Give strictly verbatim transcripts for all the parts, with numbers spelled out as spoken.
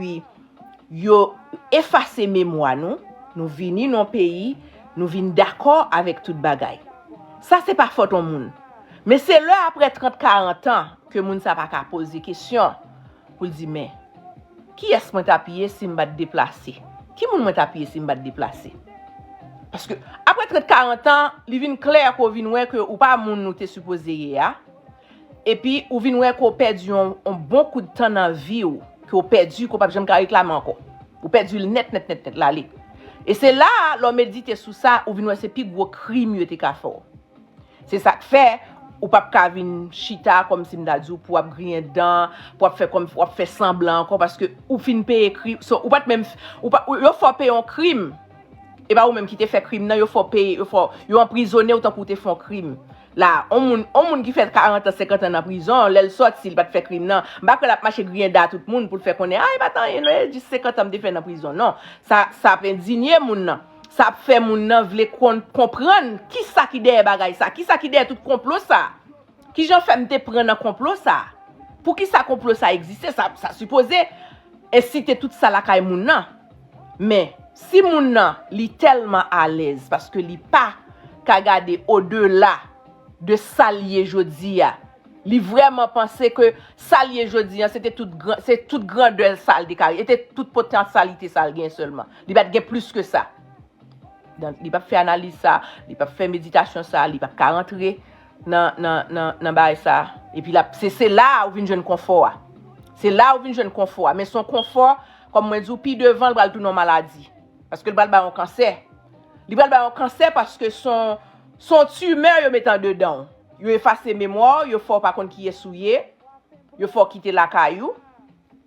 Epi, yo efase memwa nou, nou vini nan peyi, nou vin dakò avèk tout bagay. Sa se pa fòt yon moun. Men se lè apre trant, karant an ke moun sa pa ka poze kesyon pou l di, men, kiyès mwen t ap ye si m pa t deplase? Ki moun mwen t ap ye si m pa t deplase? Paske apre trant, karant an, li vin klè ke w vin wè ke ou pa moun ou te sipoze ye a. Epi ou vin wè ke w pèdi yon, yon bon kout tan nan vi w, ke w pèdi, ke w p ap janm ka reklame ankò. Ou pèdi l nèt, nèt, nèt, nèt, l ale. E se la a, lè w medite sou sa, ou vin wè se pi gwo krim yo te ka fè w. Se sa k fè, ou p ap ka vin chita kòmsi m ta di w pou w ap griyen dan, pou w ap fè kòm, w ap fè sanblan ankò, paske ou fin peye krim, so, ou pa t menm, ou pa, ou, yo fè w peye yon krim. E pa ou menm ki te fè krim nan, yo fè w peye, yo fè w, yo anprizone w tankou w te fè yon krim. La, on moun, on moun ki fè karant an, senkant an nan prizon, lè l sòti, li pa t fè krim nan, m pa kwè l ap mache griyen dan tout moun pou l fè konnen, a, e pa t anyen, non, e jis senkant an m te fè nan prizon. Non, sa, sa ap endinye moun nan. Sa ap fè moun nan vle konn, konprann kisa ki dèyè bagay sa, kisa ki dèyè tout konplo sa. Kijan fè m te pran nan konplo sa? Poukisa konplo sa egziste? Sa, sa sipoze ensite tout sa lakay moun nan. Men, si moun nan, li tèlman alèz paske li pa ka gade odela de sa l ye jodi a, li vrèman panse ke sa l ye jodi a, se te tout gran, se tout grandè sa l te ka, e te tout potansyalite sa l gen sèlman. Li pa t gen plis ke sa. Donk, li p ap fè analiz sa, li p ap fè meditasyon sa, li p ap ka rantre nan, nan, nan, nan bagay sa. Epi l ap, se, se la a ou vin jwenn konfò a. Se la a ou vin jwenn konfò a. Men se yon konfò, kòm mwen di w, pi devan, l pral tounen yon maladi. Paske l pral bay yon kansè. Li pral bay yon kansè paske se yon, se yon timè yo met andedan w. Yo efase memwa w, yo fè w pa konn kiyès ou ye. Yo fè w kite lakay ou.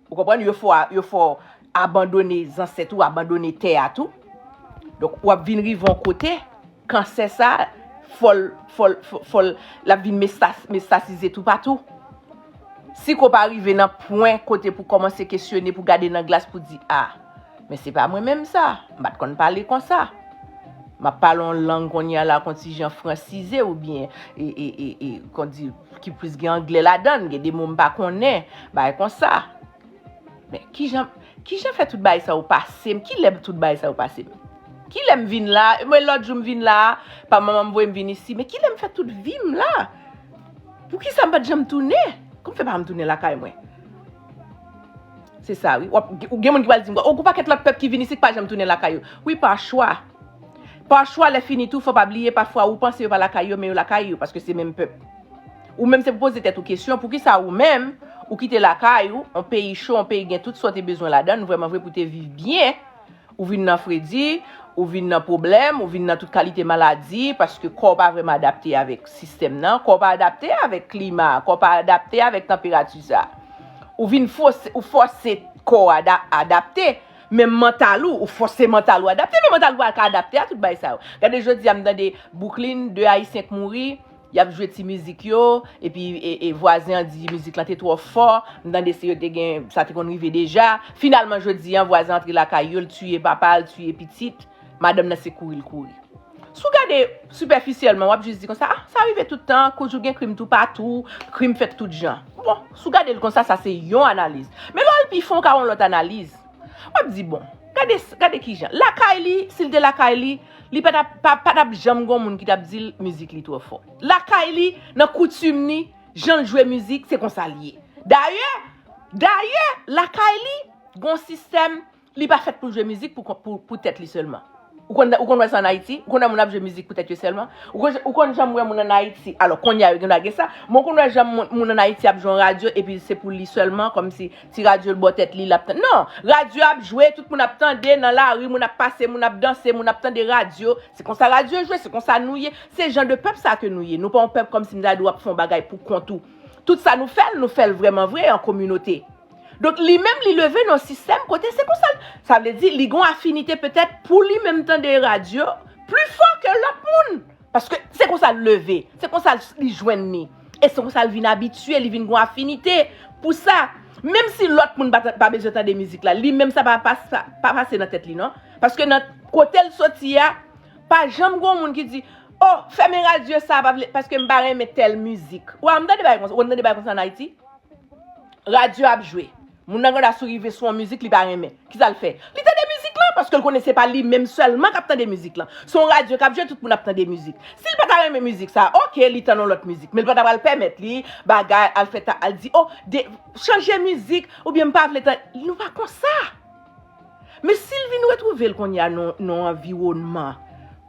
Ou konprann? Yo fè w, yo fè w abandone zansèt ou, abandone tè a tou. Donk, w ap vin rive yon kote, kansè sa, fò l, fò l, fò, fò l, l ap vin mestas-, metastasize toupatou. Si ke w pa rive nan pwen kote pou kòmanse kesyone, pou gade nan glas, pou di, a, men se pa mwen menm sa, m pa t konn pale konsa. M ap pale yon lang kounye a la, yon ti jan fransize oubyen, e, e, e, e, kon di, ki plis gen anglè ladan l, gen de mo m pa konnen, bagay konsa. Men kijan, kijan fè tout bagay sa yo pase m? Kilè tout bagay sa yo pase m? Kilè m vin la? Mwen lòt jou m vin la, pa manman m voye m vin isi, men kilè m fè tout vi m la? Poukisa m pa t janm tounen? Kòman fè pa janm tounen lakay mwen? Se sa, wi. W ap, ou gen moun ki pral di m, o, gon pakèt lòt pèp ki vin isi ki pa janm tounen lakay yo. Wi, pa chwa. Pa chwa, lè fini tou, fò pa bliye, pafwa ou panse yo pa lakay yo, men yo lakay yo, paske se menm pèp. Ou menm se pou poze tèt ou kesyon, poukisa ou menm, ou kite lakay ou, yon peyi cho, yon peyi gen tout sa w te bezwen ladan l, vrèman vre pou te viv byen, ou vin nan fredi, ou vin nan pwoblèm, ou vin nan tout kalite maladi, paske kò w pa vrèman adapte avèk sistèm nan, kò w pa adapte avèk klima, kò w pa adapte avèk tanperati sa. Ou vin fòse, ou fòse kò w ada-, adapte, men mantal ou, ou fòse mantal ou adapte, men mantal ou pa ka adapte a tout bagay sa yo. Gade jodi a m tande Brooklyn, de Ayisyen k mouri, y ap jwe ti mizik yo, epi e, e vwazen an di mizik lan te twò fò, m tande se yo te gen, sa te konn rive deja. Finalman, jodi a, vwazen antre lakay yo, l tiye papa l, tiye pitit, madanm nan se kouri l kouri. Si w gade sipèfisyèlman, w ap jis di konsa, a, sa rive tout tan, koujou gen krim toupatou, krim fèt tout jan. Bon, si w gade l konsa, sa se yon analiz. Men lè w al pi fon, w ka wè yon lòt analiz. W ap di, bon, gade, gade kijan. Lakay li, si l te lakay li, li pa t ap, pa, pa t ap janm gon moun ki t ap di l mizik li twò fò. Lakay li, nan koutim li, jan l jwe mizik, se konsa l ye. Dayè, dayè, lakay li, gon sistèm, li pa fèt pou l jwe mizik pou, pou, pou tèt li sèlman. Ou konn, ou konn wè sa ann Ayiti? Ou konn wè moun ap jwe mizik pou tèt yo sèlman? Ou konn, ou konn janm wè moun ann Ayiti? Alò, kounye a, yo gen dwa gen sa. Men ou konn wè janm moun, moun ann Ayiti ap jwe yon radyo, epi se pou li sèlman, kòmsi ti radyo l bò tèt li, l ap tann. Non! Radyo ap jwe, tout moun ap tande, nan lari, moun ap pase, moun ap danse, moun ap tande radyo. Se konsa radyo jwe, se konsa nou ye. Se jan de pèp sa ke nou ye. Nou pa yon pèp kòmsi m ta di w ap fè yon bagay pou kont ou. Tout sa nou fè l, nou fè l vrèman vre an kominote. Donk, li menm, li leve nan yon sistèm kote se konsa l, sa vle di, li gen yon afinite petèt pou li menm tande radyo pli fò ke lòt moun. Paske se konsa l leve, se konsa l, li jwenn li. E se konsa l vin abitye, li vin gen yon afinite pou sa. Menm si lòt moun pa, pa bezwen tande mizik la, li menm sa pa, pa, pa, pa pase nan tèt li, non. Paske nan kote l soti a, pa janm gen yon moun ki di, o, fèmen radyo sa, pa vle, paske m pa renmen tèl mizik. Ou a, m tande bagay konsa, ou konn tande bagay konsa ann Ayiti? Radyo ap jwe. Moun nan gen dwa sou rive sou yon mizik li pa renmen. Kisa l fè? Li tande mizik lan, paske l konnen se pa li menm sèlman k ap tande mizik lan. Se yon radyo k ap jwe, tout moun ap tande mizik. Si l pa ta renmen mizik sa, oke, li tann yon lòt mizik. Men l pa ta pral pèmèt li, bagay, al fè ta, al di, o, de, chanje mizik, oubyen m pa vle tann. Nou pa konsa. Men si l vin retwouve l kounye a nan, nan yon anviwònman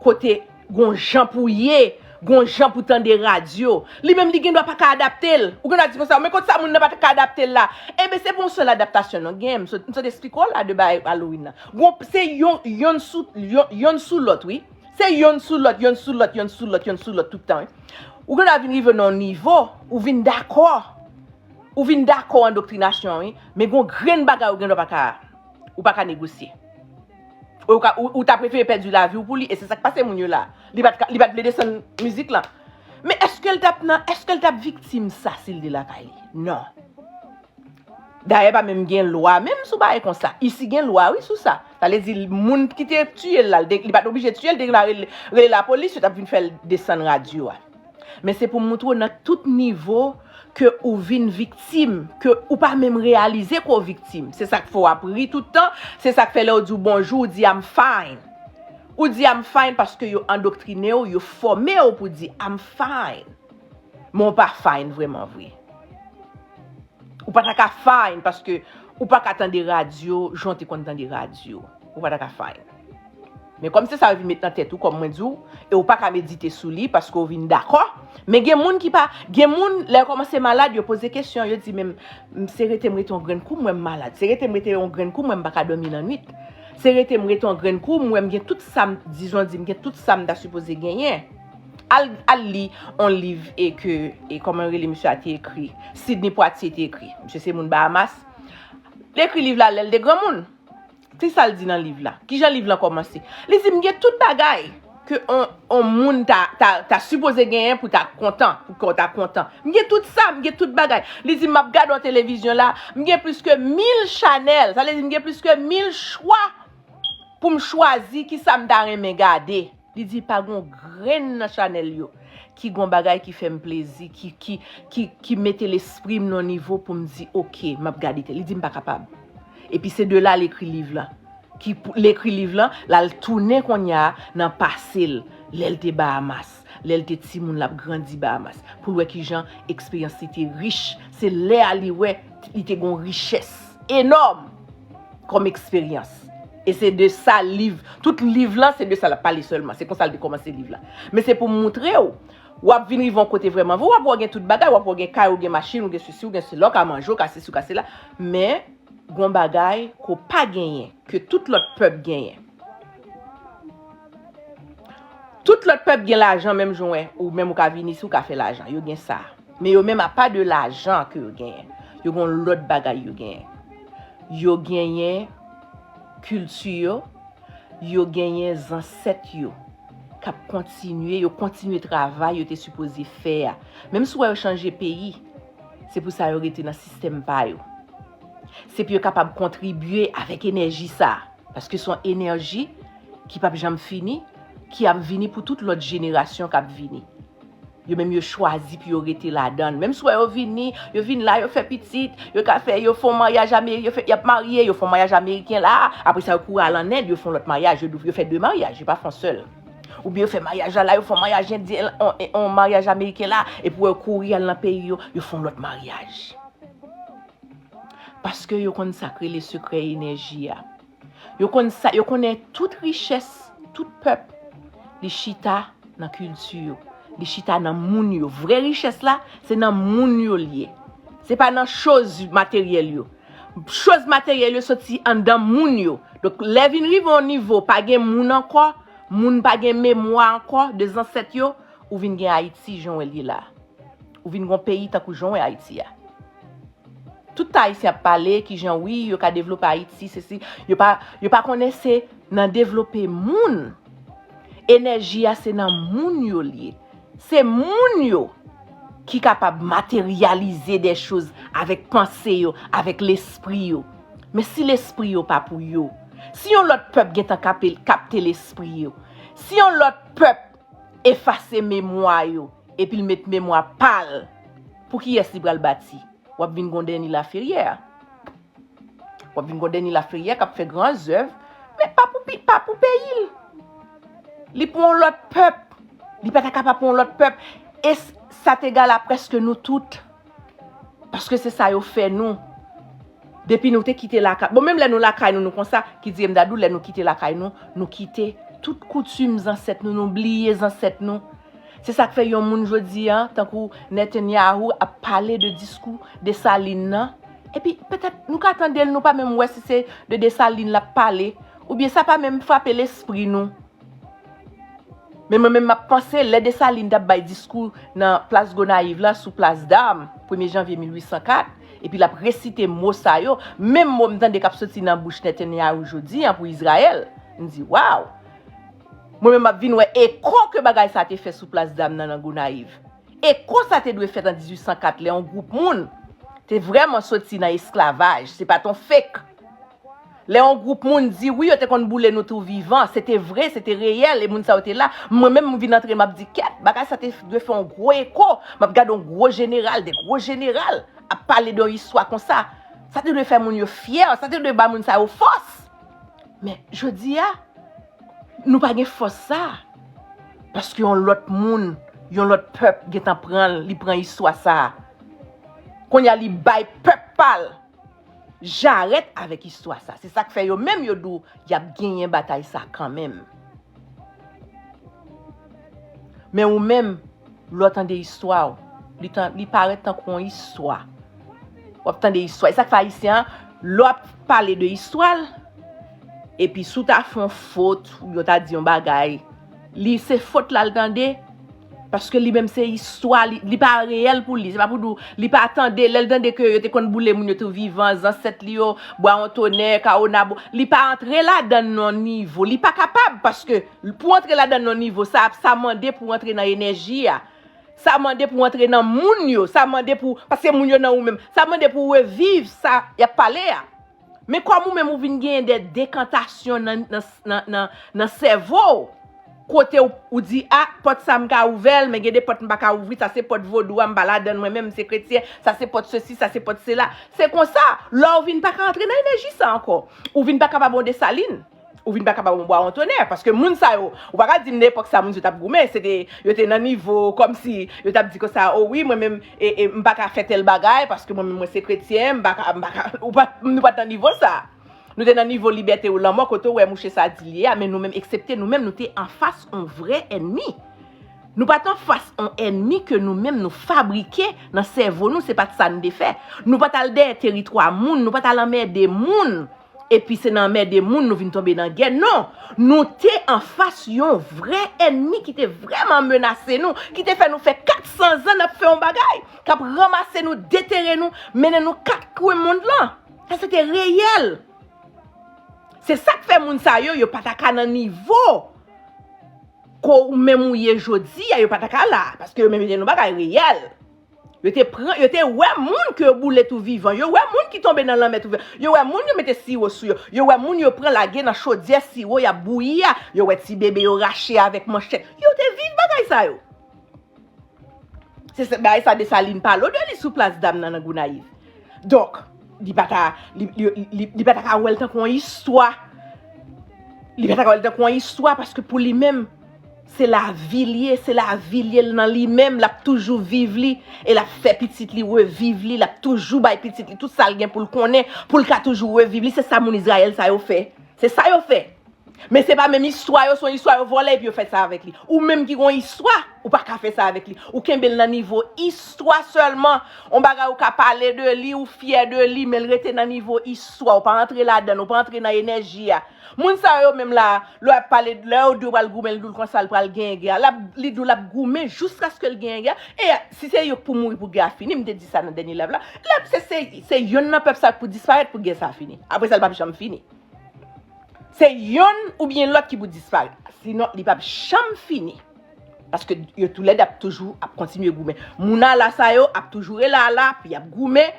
kote gon jan pou ye, gon jan pou tande radyo, li menm li gen dwa pa ka adapte l. Ou gen dwa di konsa, men kot sa moun nan pa ta ka adapte l la? Enben, se pou yon sèl adaptasyon non, gen, m sot, m sot esplike w la de bagay Halloween nan. Gon, se yon, yonn sou, yon, yonn sou lòt, wi. Se yonn sou lòt, yonn sou lòt, yonn sou lòt, yonn sou lòt tout tan, wi. Ou gen dwa vin rive nan yon nivo, ou vin dakò. Ou vin dakò andoktrinasyon, wi. Men gon grenn bagay ou gen dwa pa ka, ou pa ka negosye. Ou, ka, ou, ou ta prefere pèdi lavi w pou li, e se sa k pase moun yo la. Li pa t ka, li pa t vle desann mizik lan. Men èske l t ap nan, èske l t ap viktim sa si l te lakay li? Non. Dayè pa menm gen lwa menm sou bagay konsa. Isi gen lwa wi sou sa. Sa vle di moun ki te tiye l la, li te, li pa t oblije tiye l, li te gen dwa rele, rele lapolis, yo t ap vin fè l desann radyo a. Men se pou m moutre w nan tout nivo ke ou vin viktim, ke ou pa menm reyalize ke w viktim. Se sa k fè w ap ri tout tan, se sa k fè lè yo di w bonjou, ou di I'm fine. Ou di I'm fine paske yo andoktrine w, yo fòme w pou di I'm fine. Men w pa fine vrèman vre. Ou pa ta ka fine paske ou pa ka tande radyo jan w te konn tande radyo. Ou pa ta ka fine. Men kòm se sa yo vin met nan tèt ou, kòm mwen di w, e ou pa ka medite sou li paske ou vin dakò. Men gen moun ki pa, gen moun, lè yo kòmanse malad, yo poze kesyon, yo di, men m, se rete m rete yon grenn kou, m wè m malad. Se rete m rete yon grenn kou, m wè m pa ka dòmi nan nwit. Se rete m rete yon grenn kou, m wè m gen tout sa m, dizon di, m gen tout sa m ta sipoze genyen. Al, al li yon liv e ke, e kòman yo rele misye a te ekri, Sidney Poitier te ekri. Misye se moun Bahamas. Li ekri liv la lè l te granmoun. Ki sa l di nan liv la? Kijan liv lan kòmanse? Li di, m gen tout bagay ke on, on moun ta, ta, ta sipoze genyen pou ta kontan, pou kè w ta kontan. M gen tout sa, m gen tout bagay. Li di, m ap gade yon televizyon la, m gen plis ke mil chanèl, sa vle di m gen plis ke mil chwa pou m chwazi ki sa m ta renmen gade. Li di pa gon grenn nan chanèl yo ki gon bagay ki fè m plezi, ki, ki, ki, ki mete lespri m nan nivo pou m di, oke, m ap gade tèl. Li di m pa kapab. Epi se de la l ekri liv lan. Ki pou, l ekri liv lan, l al tounen kounye a nan pase l, lè l te Bahamas, lè l te timoun l ap grandi Bahamas, pou l wè kijan eksperyans li te rich. Se lè a li wè li te gon richès enòm kòm eksperyans. E se de sa liv, tout liv lan, se de sa l ap pale sèlman. Se konsa l te kòmanse liv la. Men se pou m moutre w, w ap vin rive yon kote vrèman vre, w ap wè w gen tout bagay, w ap wè w gen kay, ou gen machin, ou gen sesi, ou gen sela, w ka manje, w ka sesi, w ka sela. Men, gon bagay ke w pa genyen, ke tout lòt pèp genyen. Tout lòt pèp gen lajan, menm jan w wè, ou menm ou ka vin isi, ou ka fè lajan. Yo gen sa. Men yo menm, apa de lajan ke yo genyen, yo gen yon lòt bagay yo genyen. Yo genyen kilti yo, yo genyen zansèt yo k ap kontinye, yo kontinye travay yo te sipoze fè a. Menm si w wè yo chanje peyi, se pou sa yo rete nan sistèm pa yo. Se pou yo kapab kontribye avèk enèji sa a. Paske se yon enèji ki p ap janm fini, ki ap vini pou tout lòt jenerasyon k ap vini. Yo menm yo chwazi pou yo rete ladan l. Menm si w wè yo vini, yo vin la, yo fè pitit, yo ka fè, yo fè yon maryaj Ameri-, yo fè, y ap marye, yo fè yon maryaj ameriken la, apre sa yo kouri al ann End, yo fè yon lòt maryaj, yo, yo fè de maryaj, yo pa fè yon sèl. Oubyen yo fè maryaj la, la, yo fè yon maryaj endyen, yon, yon maryaj ameriken la, epi w wè yo kouri al nan peyi yo, yo fè yon lòt maryaj. Paske yo konn sa k rele sekrè enèji a. Yo konn sa, yo konnen tout richès, tout pèp, li chita nan kilti yo. Li chita nan moun yo. Vrè richès la, se nan moun yo l ye. Se pa nan choz materyèl yo. Choz materyèl yo soti anndan moun yo. Donk, lè vin rive yon nivo, pa gen moun ankò, moun pa gen memwa ankò de zansèt yo, ou vin gen Ayiti jan w wè l ye la. Ou vin gon peyi tankou jan w wè Ayiti a. Tout Ayisyen ap pale kijan wi, yo ka devlope Ayiti, sesi, yo pa, yo pa konnen se nan devlope moun. Enèji a se nan moun yo l ye. Se moun yo ki kapab materyalize de choz avèk panse yo, avèk lespri yo. Men si lespri yo pa pou yo, si yon lòt pèp gentan kape, kapte lespri yo, si yon lòt pèp efase memwa yo, epi l met memwa pa l, pou kiyès li pral bati? W ap vin gon Dany Laferrière. W ap vin gen yon Denis Lafrenière k ap fè gran zèv, men pa pou, pi- pa pou peyi l. Li pou yon lòt pèp. Li pa ta ka pa pou yon lòt pèp. E s- sa t egal a prèske nou tout. Paske se sa yo fè nou. Depi nou te kite lakay. Bon, menm lè nou lakay nou, nou konsa, ki di m dadou, lè nou kite lakay nou, nou kite tout koutim zansèt nou, nou bliye zansèt nou. Se sa k fè yon moun jodi a, tankou Netanyahu, ap pale de diskou Desalin nan. Epi, petèt, nou ka tande l, nou pa menm wè si se de Desalin l ap pale. Oubyen sa pa menm frape lespri nou. Men mwen menm, m ap panse, lè Desalin t ap bay diskou nan plas Gonayiv la, sou plas Dam, premye janvye mil uit san kat, epi l ap resite mo sa yo, menm mo m tande k ap soti nan bouch Netanyahu jodi a pou Izrayèl, m di, waw! Mwen menm, m ap vin wè eko ke bagay sa te fè sou plas Dam nan, nan Gonayiv. Eko sa te dwe fèt an dizuit san kat, lè yon gwoup moun te vrèman soti nan esklavaj, se pa t yon fake. Lè yon gwoup moun di, wi, yo te konn boule nou tou vivan, se te vre, se te reyèl, e moun sa yo te la. Mwen menm, m vin antre, m ap di, kèt, bagay sa te dwe fè yon gwo eko. M ap gade yon gwo jeneral, de gwo jeneral ap pale de yon istwa konsa. Sa te dwe fè moun yo fyè, sa te dwe ba moun sa yo fòs. Men, jodi a, nou pa gen fòs sa. Paske yon lòt moun, yon lòt pèp gentan pran l, li pran istwa sa. Kounye a, li bay pèp pa l jarèt avèk istwa sa. Se sa k fè yo menm yo di w y ap genyen batay sa kanmenm. Men ou menm, lè w tande istwa w, li, tan, li parèt tankou yon istwa. W ap tande istwa. E sa k fè Ayisyen an, lè w ap pale de istwa l, epi si w ta fè yon fot, oubyen w ta di yon bagay, li se fot la l tande, paske li menm se istwa, li, li pa reyèl pou li. Se pa pou di w, li pa tande, lè l tande ke yo te konn boule moun yo tou vivan, zansèt li yo, Bwa Wontonè, Kawonabo, li pa antre ladan l nan yon nivo, li pa kapab, paske pou antre ladan l nan yon nivo, sa, sa mande pou w antre nan enèji a. Sa mande pou w antre nan moun yo, sa mande pou, paske moun yo nan ou menm, sa mande pou w reviv sa y ap pale a. Men kòm ou menm ou vin genyen de dekantasyon nan, nan, nan, nan, nan sèvo w, kote w, ou di, a, pòt sa m ka ouvè l, men gen de pòt m pa ka ouvri, sa se pòt vodou a, m pa ladan l, mwen menm, m se kretyen, sa se pòt sesi, sa se pòt sela. Se konsa, lè w vin pa ka antre nan enèji sa ankò, ou vin pa kapab yon Desalin, ou vin pa kapab yon Bwa Wontonè, paske moun sa yo, ou pa ka di m nan epòk sa, moun yo t ap goumen, se te, yo te nan nivo, kòmsi, yo t ap di konsa, o wi, mwen menm, e, e, m pa ka fè tèl bagay, paske mwen menm, mwen se kretyen, m pa ka, m pa ka, ou pa, nou pa t nan nivo sa. Nou te nan nivo libète ou lanmò, kote w wè mouche sa di l ye a, men nou menm, eksepte nou menm, nou te anfas yon vrè ènmi. Nou pa t anfas yon ènmi ke nou menm nou fabrike nan sèvo nou, se pa t sa n te fè. Nou pa t al dèyè teritwa moun, nou pa t al anmède moun. Epi se nan anmède moun nou vin tonbe nan gè. Non, nou te anfas yon vrè ènmi ki te vrèman menase nou, ki te fè nou fè kat san zan n ap fè yon bagay, k ap ranmase nou, detere nou, mennen nou kat kwen mond lan. Sa se te reyèl. Se sa k fè moun sa yo, yo pa ta ka nan nivo ko ou menm ou ye jodi a, yo pa ta ka la, paske yo menm yo te nan bagay reyèl. Yo te pran, yo te wè moun ke yo boule tou vivan, yo wè moun ki tonbe nan lanmè tou vivan, yo wè moun yo mete siwo sou yo, yo wè moun yo pran lage nan chodyè siwo y ap bouyi a, yo wè ti bebe yo rache avèk manchèt. Yo te viv bagay sa yo. Se, se bagay sa Desalin pale w de li sou plas Dam nan, nan Gonayiv. Donk, li pa ta, li, li, li, li pa ta ka wè l tankou yon istwa. Li pa ta ka wè l tankou yon istwa paske pou li menm, se lavi l ye, se lavi l ye nan li menm, l ap toujou viv li, e l ap fè pitit li reviv li, l ap toujou bay pitit li tout sa l gen pou l konnen, pou l ka toujou reviv li. Se sa moun Izrayèl sa yo fè. Se sa yo fè. Men se pa menm istwa yo, se yon istwa yo vòlè epi yo fè sa avèk li. Ou menm ki gon istwa, ou pa ka fè sa avèk li. Ou kenbe l nan nivo istwa sèlman. On bagay ou ka pale de li, ou fyè de li, men l rete nan nivo istwa. Ou pa antre ladan l, ou pa antre nan enèji a. Moun sa yo menm la, lè w ap pale, lè yo di w pral goumen, l di w konsa l pral genyen gè a. L ap, li di w l ap goumen jiskaske l genyen gè a. E si se yo k pou mouri pou gè a fini, m te di sa nan dènye live la. L ap, se, se, se yonn nan pèp sa k pou disparèt pou gè sa fini. Apre sa, l p ap janm fini. Se yonn oubyen lòt ki pou disparèt. Sinon, li p ap janm fini. Paske yo toulède ap toujou ap kontinye goumen. Moun ala sa yo ap toujou rele ala, pou y ap goumen.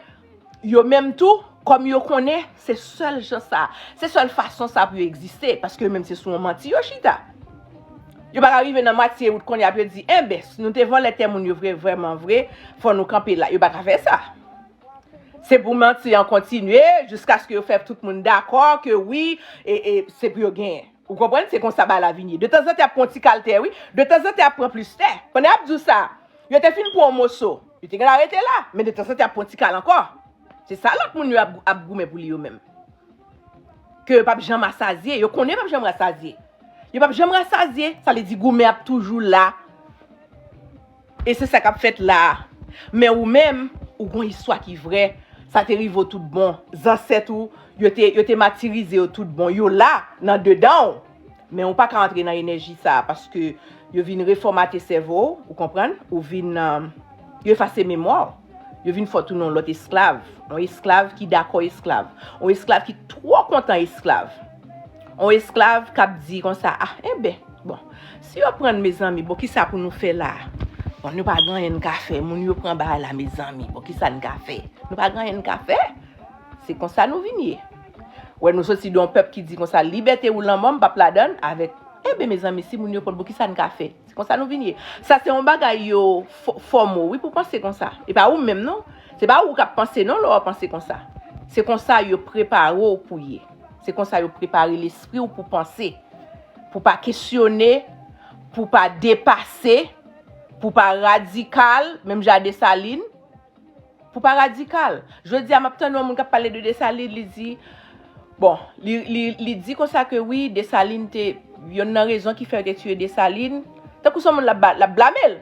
Yo menm tou, kòm yo konnen, se sèl jan sa, se sèl fason sa pou yo egziste. Paske yo menm se sou yon manti yo chita. Yo pa ka rive nan mwatye wout kounye a pou yo di, enben, si nou te vòlè tè moun yo vre, vrèman vre, fò nou kanpe la. Yo pa ka fè sa. Se pou manti an kontinye jiskaske yo fè tout moun dakò ke wi, e, e, se pou yo genyen. Ou konprann? Se konsa bagay la vin ye. De tanzantan, y ap pran ti kal tè, wi. De tanzantan, y ap pran plis tè. Pandan y ap di w sa, yo te fin pran yon moso. Yo te gentan rete la. Men de tanzantan, y ap pran ti kal ankò. Se sa lòt moun yo ap, ap goumen pou li yo menm. Ke yo p ap janm rasazye. Yo konnen yo p ap janm rasazye. Yo p ap janm rasazye. Sa vle di goumen ap toujou la. E se sa k ap fèt la a. Men ou menm, ou gon istwa ki vrè. Sa te rive w tout bon. Zansèt ou, yo te, yo te matirize yo tout bon. Yo la, nan dedan w. Men ou pa ka antre nan enèji sa a, paske yo vin refòmate sèvo w, ou konprann? Ou vin, um, yo efase memwa w. Yo vin fè w tounen yon lòt esklav. Yon esklav ki dakò esklav. Yon esklav ki twò kontan esklav. Yon esklav k ap di konsa, ah, enben, bon, si yo pran n, mezanmi, bon, kisa pou nou fè la? Bon, nou pa gen anyen n ka fè. Moun yo pran bagay la, mezanmi, bon, kisa n ka fè? Nou pa gen anyen n ka fè. Se konsa nou vin ye. Wè, nou soti de yon pèp ki di konsa, libète ou lanmò, m p ap ladann avèk, enben, mezanmi, si moun yo pran, bon, kisa n ka fè? Se konsa nou vin ye. Sa se yon bagay yo fò-, fòme w, wi, pou panse konsa. E pa ou menm, non. Se pa ou k ap panse, non, lè w ap panse konsa. Se konsa yo prepare w pou ye. Se konsa yo prepare lespri w pou panse. Pou pa kesyone, pou pa depase, pou pa radikal, menm jan a Desalin, pou pa radikal. Jodi a, m ap tande yon moun k ap pale de Desalin, li di, bon, li, li, li di konsa ke wi, Desalin te, yonn nan rezon ki fè yo te tiye Desalin, tankou se yon moun l ap ba-, l ap blame l.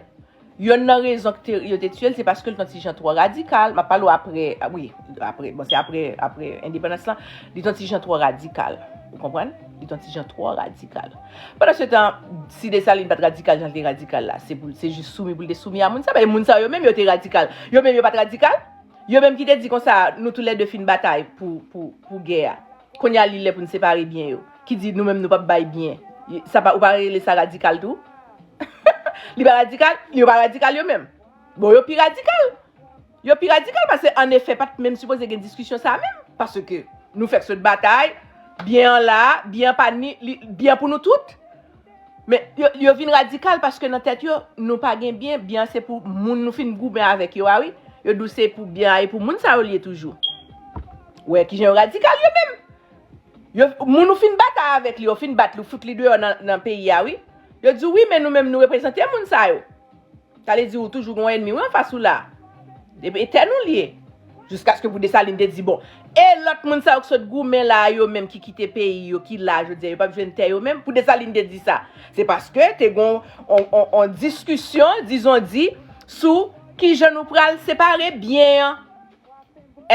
Yonn nan rezon ki te, yo te tiye l, se paske l t yon ti jan twò radikal. M ap pale w apre, ah, wi, apre, bon, se apre, apre endepandans lan, li t yon ti jan twò radikal. Ou konprann? Li t yon ti jan twò radikal. Pandan se tan, si Desalin pa t radikal jan l te radikal la, se pou, se jis soumi pou l te soumi a moun sa. Men moun sa yo menm, yo te radikal. Yo menm, yo pa t radikal. Yo menm ki te di konsa, nou toulède fin batay pou, pou, pou gè a. Kounye a, li lè pou n separe byen yo. Ki di nou menm, nou p ap bay byen. Sa pa, ou pa rele sa radikal tou? Li pa radikal? Yo pa radikal yo menm. Bon, yo pi radikal. Yo pi radikal paske, an efè, pa t menm sipoze gen diskisyon sa menm. Paske nou fèk sot batay, byen an la, byen an pa ni, li, byen pou nou tout. Men yo, yo vin radikal paske nan tèt yo, nou pa gen byen, byen an se pou moun nou fin goumen avèk yo a, wi. Yo di w se pou byen an e pou moun sa yo l ye toujou. Wè kijan yo radikal yo menm. Yo, moun ou fin batay avèk li, yo fin bat li, ou fout li deyò nan, nan peyi a, wi. Yo di w, wi, men nou menm nou reprezante moun sa yo. Sa vle di ou toujou gon ènmi, wi, anfas ou la. Depi etèn ou l ye. Jiskaske pou Desalin te di, bon, e lòt moun sa yo k sot goumen la a, yo menm ki kite peyi yo, ki la, jodi a, yo p ap jwenn tè yo menm. Pou Desalin te di sa, se paske te gon on, on, on diskisyon, dizon di, sou kijan nou pral separe byen an.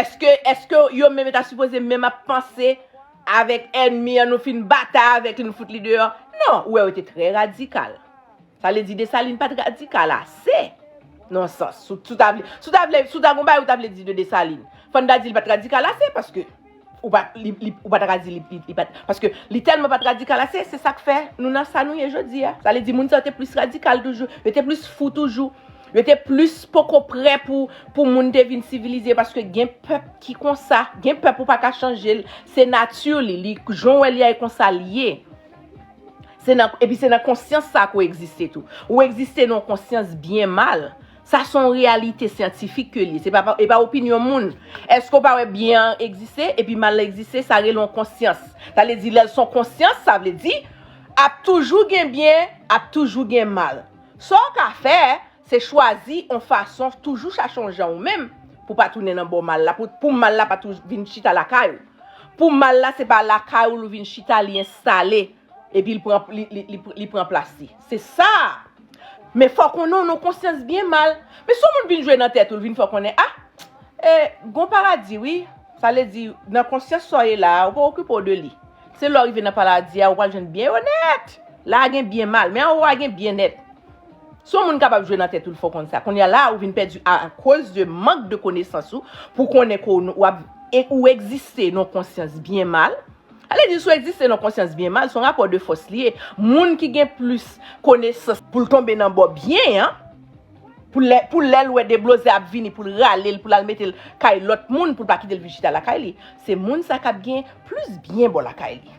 Èske, èske yo menm yo ta sipoze menm ap panse avèk ènmi an, nou fin batay avèk li, nou fout li deyò? Non, ou wè yo te trè radikal. Sa vle di Desalin pa t radikal ase. Nan sans, si w, si w ta vle, si w ta vle, si w ta gon bagay ou ta vle di de Desalin, fò n ta di li pa t radikal ase, paske ou pa, li, li, ou pa ta ka di li, li, li pa t, paske li tèlman pa t radikal ase, se sa k fè nou nan sa nou ye jodi a. Sa vle di moun sa yo te plis radikal toujou, yo te plis fou toujou. Yo te plis poko prè pou, pou moun te vin sivilize, paske gen pèp ki konsa, gen pèp ou pa ka chanje l, se nati li, li, jan w wè li a, e konsa l ye. Se nan, epi se nan konsyans sa ke w egziste tou. Ou egziste nan yon konsyans byen mal. Sa se yon reyalite syantifik ke li ye. Se pa, pa, e pa opinyon moun. Èske w pa wè byen an egziste, epi mal la egziste, sa rele yon konsyans. Sa vle di, lè l se yon konsyans, sa vle di, ap toujou gen byen, ap toujou gen mal. Sa w ka fè, se chwazi yon fason, toujou chache yon jan ou menm, pou pa tounen nan bò mal la, pou, pou mal la pa toujou vin chita lakay ou. Pou mal la, se pa lakay ou l vin chita, li enstale, epi l pran, li, li, li, li pran plas li. Se sa! Men fò konnen w nan konsyans byen mal. Men si yon moun vin jwe nan tèt ou, l vin fè w konnen, ah, e, gon paradi, wi. Sa vle di, nan konsyans sa w ye la a, ou pa okipe w de li. Se lè w rive nan paradi a, ou pral jwenn byen yo nèt. La a gen byen mal, men anwo a gen byen nèt. Si yon moun kapab jwe nan tèt ou, l fè w konn sa. Kounye a la, ou vin pèdi akoz de mank de konesans ou, pou konnen ke w, w ap, e, ou egziste nan konsyans byen mal. Sa vle di, si w egziste nan konsyans byen mal, se yon rapò de fòs li ye. Moun ki gen plis konesans pou l tonbe nan bò byen an, pou lè, pou lè l wè deblozè ap vini, pou l rale l, pou l al mete l kay lòt moun, pou l pa kite l vin chita lakay li, se moun sa k ap gen plis byen bò lakay li.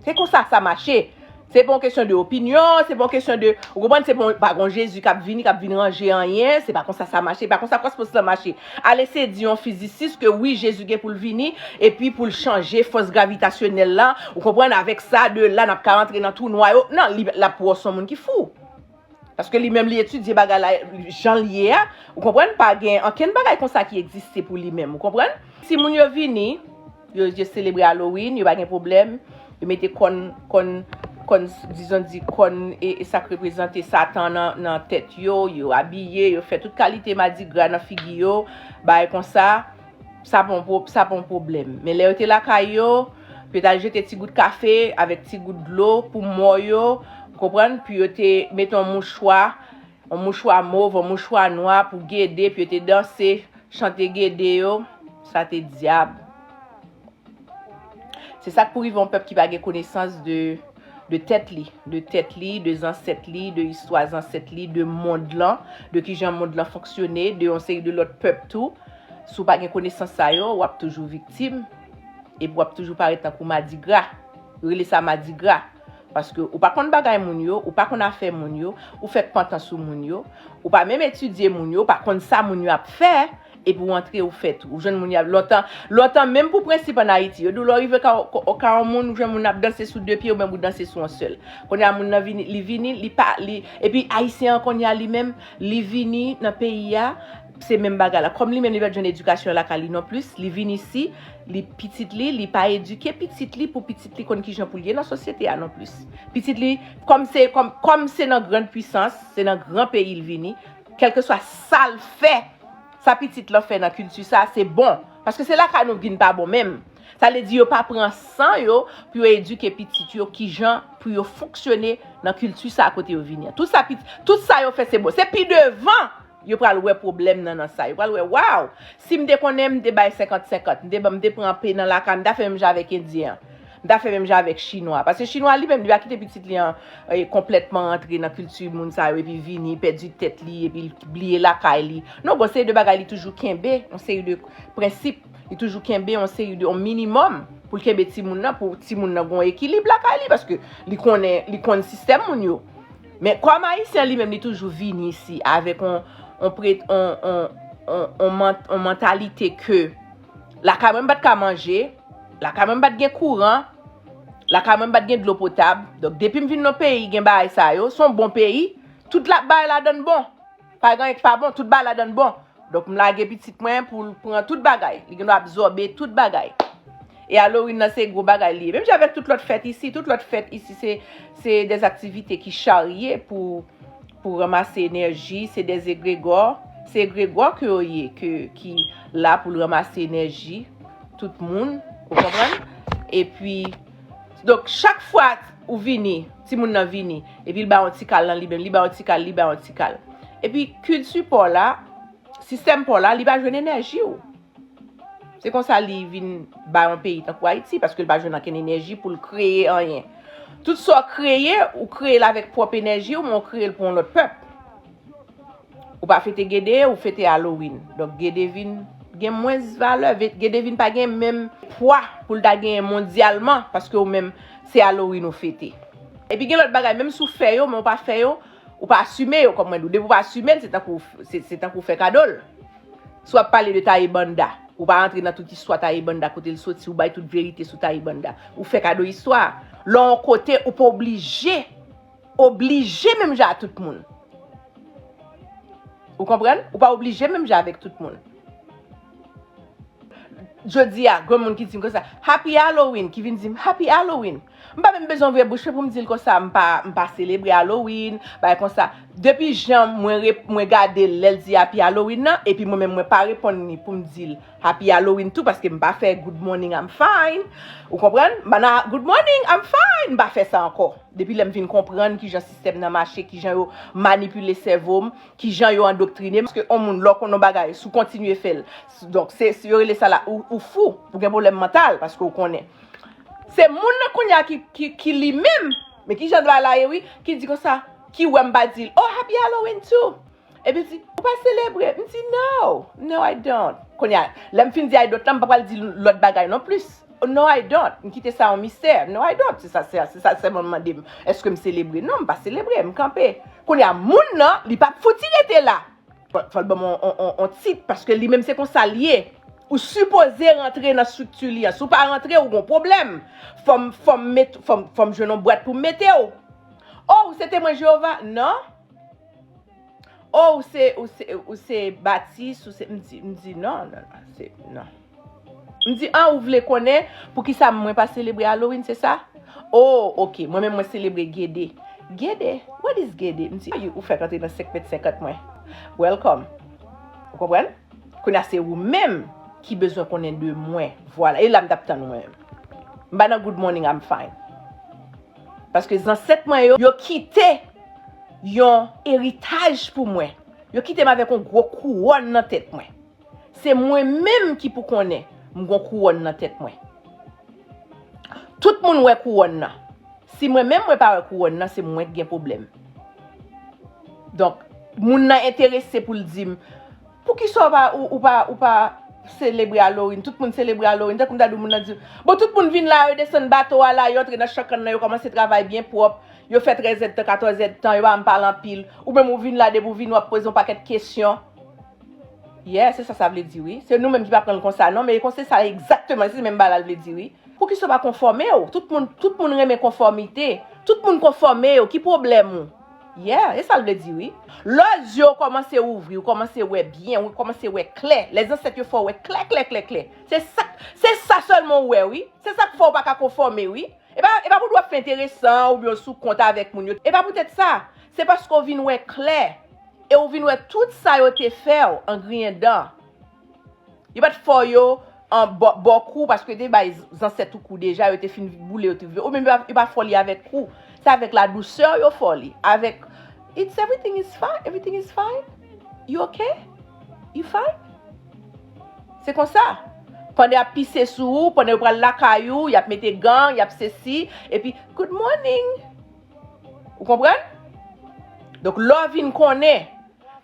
Se konsa sa mache. Se pa yon kesyon de opinyon, se pa yon kesyon de, ou konprann, se pa, pa gon Jezi k ap vini, k ap vin ranje anyen, se pa konsa sa mache, pa konsa kòsmos lan mache. Al eseye di yon fizisis ke wi, Jezi gen pou l vini, epi pou l chanje fòs gravitasyonèl la, ou konprann, avèk sa, de la, n ap ka rantre nan twou nwa yo. Non, li, l ap wè w se yon moun ki fou. Paske li menm li etidye bagay la jan l ye a, ou konprann? Pa gen ankenn bagay konsa ki egziste pou li menm, ou konprann? Timoun yo vini, yo, yo selebre Halloween, yo pa gen pwoblèm, yo mete kòn, kòn, kòn, dizon di kòn e, e sa k reprezante Satan nan, nan tèt yo, yo abiye, yo fè tout kalite madigra nan figi yo, bagay konsa. Sa pa yon pwo-, sa pa yon pwoblèm. Men lè yo te lakay yo, pou yo t al jete ti gout kafe avèk ti gout dlo pou mò yo, ou konprann? Pou yo te mete yon mouchwa, yon mouchwa mov, yon mouchwa nwa pou gede, pou yo te danse, chante gede yo, sa te dyab. Se sa k pou rive yon pèp ki pa gen konesans de, de tèt li, de tèt li, de zansèt li, de istwa zansèt li, de mond lan, de kijan mond lan fonksyone, de yon seri de lòt pèp tou. Si w pa gen konesans sa yo, w ap toujou viktim, epi w ap toujou parèt tankou madigra. Yo rele sa madigra. Paske ou pa konn bagay moun yo, ou pa konn afè moun yo, ou fèk pantan sou moun yo, ou pa menm etidye moun yo, ou pa konn sa moun yo ap fè, epi w antre, ou fè tou. Ou jwenn moun y ap, lontan, lontan, menm pou prensip ann Ayiti, yo di w lè w rive ka, ka, ka yon moun, ou jwenn moun ap danse sou de pye, ou menm ou danse sou yon sèl. Kounye a, moun nan vini, li vini, li pa, li, epi Ayisyen an kounye a, li menm, li vini nan peyi a, se menm bagay la. Kòm li menm, li pa t jwenn edikasyon lakay li non plis, li vin isi, li, pitit li, li pa edike pitit li pou pitit li konn kijan pou l ye nan sosyete a non plis. Pitit li, kòm se, kòm, kòm se nan grann pwisans, se nan gran peyi l vini, kèlkeswa sa l fè, sa pitit lan fè nan kilti sa, se bon. Paske se lakay nou vin pa bon menm. Sa vle di yo pa pran san yo pou yo edike pitit yo kijan pou yo fonksyone nan kilti sa kote yo vini an. Tout sa, pit-, tout sa yo fè se bon. Se pi devan yo pral wè pwoblèm nan, nan sa. Yo pral wè, waw, si m te konnen, m te bay senkant senkant, m te, m te pran pe nan lakay, m ta fè menm jan avèk Endyen an. M ta fè menm jan avèk Chinwa. Paske Chinwa li menm, li pa kite pitit li an, e, konplètman rantre nan kilti moun sa yo, epi vini, pèdi tèt li, epi l bliye lakay li. Non, gon seri de bagay li toujou kenbe, yon seri de prensip, li toujou kenbe yon seri de, yon minimòm pou l kenbe timoun nan, pou timoun nan gon ekilib lakay li, paske li konnen, li konn sistèm moun yo. Men kòm Ayisyen li menm, li toujou vini isi avèk yon, yon pre-, yon, yon, yon, yon man-, yon mantalite ke lakay mwen m pa t ka manje, lakay mwen m pa t gen kouran, lakay mwen m pa t gen dlo potab. Donk, depi m vin nan peyi, gen bagay sa yo, se yon bon peyi, tout la, bagay ladann bon. Pa gen anyen ki pa bon, tout bagay ladann bon. Donk, m lage pitit mwen pou l pran tout bagay. Li gen dwa absòbe tout bagay. E Halloween nan, se gwo bagay li ye. Menm jan avèk tout lòt fèt isi, tout lòt fèt isi, se, se dè aktivite ki charye pou, pou ranmase enèji, se dè egregò. Se egregò ke yo ye, ke, ki la pou l ranmase enèji tout moun, ou konprann? Epi, donk, chak fwa ou vini, timoun nan vini, epi l ba yon ti kal nan li menm, li ba yon ti kal, li ba yon ti kal. Epi, kilti pa w la, sistèm pa w la, li pa jwenn enèji w. Se konsa li vin ba yon peyi tankou Ayiti, paske l pa jwenn ankenn enèji pou l kreye anyen. Tout sa w kreye, ou kreye l avèk pwòp enèji w, men w kreye l pou yon lòt pèp. Ou pa fete Gede, ou fete Halloween. Donk, Gede vin gen mwens valè, ve-, Gede vin pa gen menm pwa pou l ta genyen mondyalman, paske ou menm, se Halloween ou fete. Epi gen lòt bagay, menm si w fè yo, men w pa fè yo, ou pa asime yo, kòm mwen di w. Depi w pa asime l, se tankou, se, se tankou w fè kado l. Si w ap pale de Taye Banda, ou pa rantre nan tout istwa Taye Banda, kote l soti, ou bay tout verite sou Taye Banda. Ou fè kado istwa a. Lè w yon kote, ou pa oblije, oblije menm jan a tout moun. Ou konprann? Ou pa oblije menm jan avèk tout moun. Jodi a, granmoun ki di m konsa, "Happy Halloween," ki vin di m, "Happy Halloween." M pa menm bezwen ouvè bouch mwen pou m di l konsa, m pa, m pa selebre Halloween, bagay konsa. Depi jan mwen re-, mwen gade l lè l di Happy Halloween nan, epi mwen menm mwen pa reponn li pou m di l Happy Halloween tou, paske m pa fè good morning, I'm fine. Ou konprann? M pa nan good morning, I'm fine. M pa fè sa ankò. Depi lè m vin konprann kijan sistèm nan mache, kijan yo manipile sèvo m, kijan yo andoktrine m. Paske yon moun, lè w konn yon bagay, si w kontinye fè l, s-, donk, se, se, yo rele sa la, ou, ou fou, ou gen pwoblèm mantal, paske w konnen. Se moun nan kounye a ki, ki, ki li menm, men kijan bagay la ye, wi, ki di konsa, ki wè m pa di l, "Oh, Happy Halloween too." Epi l di, "Ou pa selebre?" M di, "No, no, I don't." Kounye a, lè m fin di "I don't" la, m pa pral di lòt bagay non plis. No, I don't. M kite sa yon mistè. No, I don't. Se sa, se, se sa sèlman m mande m. Èske m selebre? Non, m pa selebre. M kanpe. Kounye a, moun nan, li p ap fouti rete la. Fò, fò l ban m on, on, on, on tit, paske li menm se konsa l ye. Ou sipoze rantre nan estrikti li an. Si w pa rantre, ou gon pwoblèm. Fò m, fò m met, fò m, fò m jwenn yon bwat pou m mete w. Oh, ou se Temwen Jewova? Non. Oh, ou se, ou se, ou se Batis, ou se, m di, m di, non, non, non, se, non. M di, ah, ou vle konnen poukisa mwen pa selebre Halloween, se sa? Oh, ok, mwen menm mwen selebre Gede. Gede? What is Gede? M di, ah, ou fèk antre nan senk mèt senkant mwen. Welcome. Ou konprann? Kounye a se ou menm ki bezwen konnen de mwen. Vwala, e la m t ap tann ou mwen menm. M pa nan good morning, I'm fine. Paske zansèt mwen yo, yo kite yon eritaj pou mwen. Yo kite m avèk yon gwo kouwòn nan tèt mwen. Se mwen menm ki pou konnen m gon kouwòn nan tèt mwen. Tout moun wè kouwòn nan. Si mwen menm mwen pa wè kouwòn nan, se mwen k gen pwoblèm. Donk, moun nan enterese pou l di m, poukisa w pa, ou, ou pa, ou pa selebre Halloween? Tout moun selebre Halloween. Tankou m ta di w, moun nan di, bon, tout moun vin la, yo desann bato a la, yo antre nan chan kann nan, yo kòmanse travay byen pwòp, yo fè trèz èdtan, katòz èdtan, yo pa janm pale anpil. Ou menm ou vin la, depi w vin, w ap poze yon pakèt kesyon. Yeah, se sa sa vle di, wi. Se nou menm ki pa pran l konsa, non, men e konsa sa egzakteman, se menm bagay la l vle di, wi. Poukisa w pa konfòme w? Tout moun, tout moun renmen konfòmite. Tout moun konfòme yo. Ki pwoblèm ou? Yeah, e sa l vle di, wi. Lè w zye w kòmanse ouvri, w kòmanse wè byen, w kòmanse wè klè. Lè zansèt yo fè w wè klè, klè, klè, klè. Se sa, se sa sèlman w wè, wi. Se sa k fè w pa ka konfòme, wi. E pa, e pa pou w ap fè enteresan oubyen w sou kont avèk moun yo. E pa poutèt sa. Se paske w vin wè klè. E w vin wè tout sa yo te fè w an griyen dan. Yo pa t fè w yo an bò, bò kou, paske yo te bay zansèt ou kou deja, yo te fin boule, yo te, ou menm yo pa, yo pa fè w li avèk kou. Se avèk ladousè yo fè w li. Avèk, it's, everything is fine, everything is fine. You okay? You fine? Se konsa. Pandan y ap pise sou ou, pandan yo pral lakay ou, y ap mete gan, y ap sesi, epi, good morning. Ou konprann? Donk, lè w vin konnen,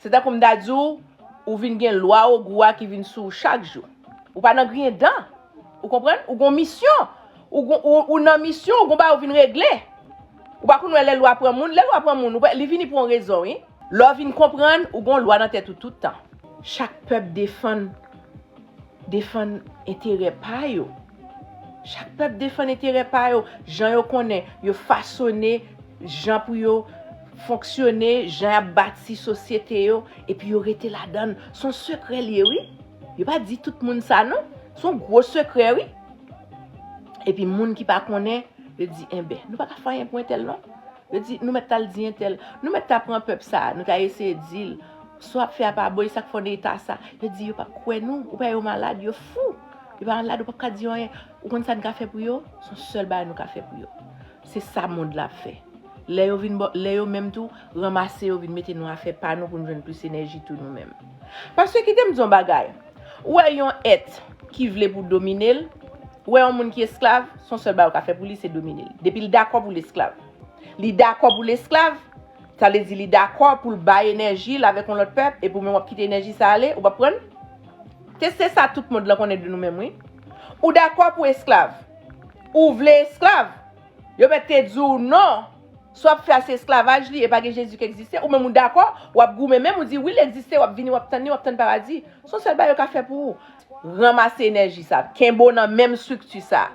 se tankou m ta di w, ou vin gen lwa ogou a ki vin sou ou chak jou. Ou pa nan griyen dan. Ou konprann? Ou gon misyon. Ou gon, ou, ou nan misyon, ou gon bagay ou vin regle. Ou pa konn wè lè lwa pran moun. Lè lwa pran moun, ou pa, li vini pou yon rezon, wi. Lè w vin konprann, ou gon lwa nan tèt ou tout tan. Chak pèp defann, defann enterè pa yo. Chak pèp defann enterè pa yo. Jan yo konnen, yo fasone jan pou yo fonksyone, jan y ap bati sosyete yo, epi yo rete ladan l. Se yon sekrè l ye, wi. Yo pa di tout moun sa, non. Se yon gwo sekrè, wi. Epi moun ki pa konnen, yo di, enben, nou pa ka fè anyen pou entèl, non. Yo di, nou mèt t al di entèl, nou mèt ta pran pèp sa a, nou ta eseye di l, sa w ap fè a pa bon, e sa k fè w nan eta sa. Yo di, yo p ap kwè nou, ou pa wè yo malad, yo fou. Yo pa malad, ou p ap ka di yo anyen. Ou konn sa n ka fè pou yo? Se yon sèl bagay nou ka fè pou yo. Se sa mond la ap fè. Lè yo vin bò, lè yo menm tou, ranmase yo vin mete nan afè pa nou pou n jwenn plis enèji tou nou menm. Paske kite m di yon bagay. Ou wè yon èt ki vle pou domine l, ou wè yon moun ki esklav, se yon sèl bagay ou ka fè pou li, se domine l. Depi l dakò pou l esklav. Li dakò pou l esklav, sa vle di li dakò pou l bay enèji l avèk yon lòt pèp, epi ou menm w ap kite enèji sa ale, ou p ap pran l? Se, se sa tout mond lan konnen de nou menm, wi. Ou dakò pou esklav. Ou vle esklav. Yo mèt te di w non. Sa w ap fè a se esklavaj li, e pa gen Jezi ki egziste. Ou menm ou dakò, w ap goumen menm, ou di wi, l egziste, w ap vini, w ap tann li, w ap tann paradi. Se yon sèl bagay yo ka fè pou ou. Ranmase enèji sa, kenbe w nan menm estrikti sa.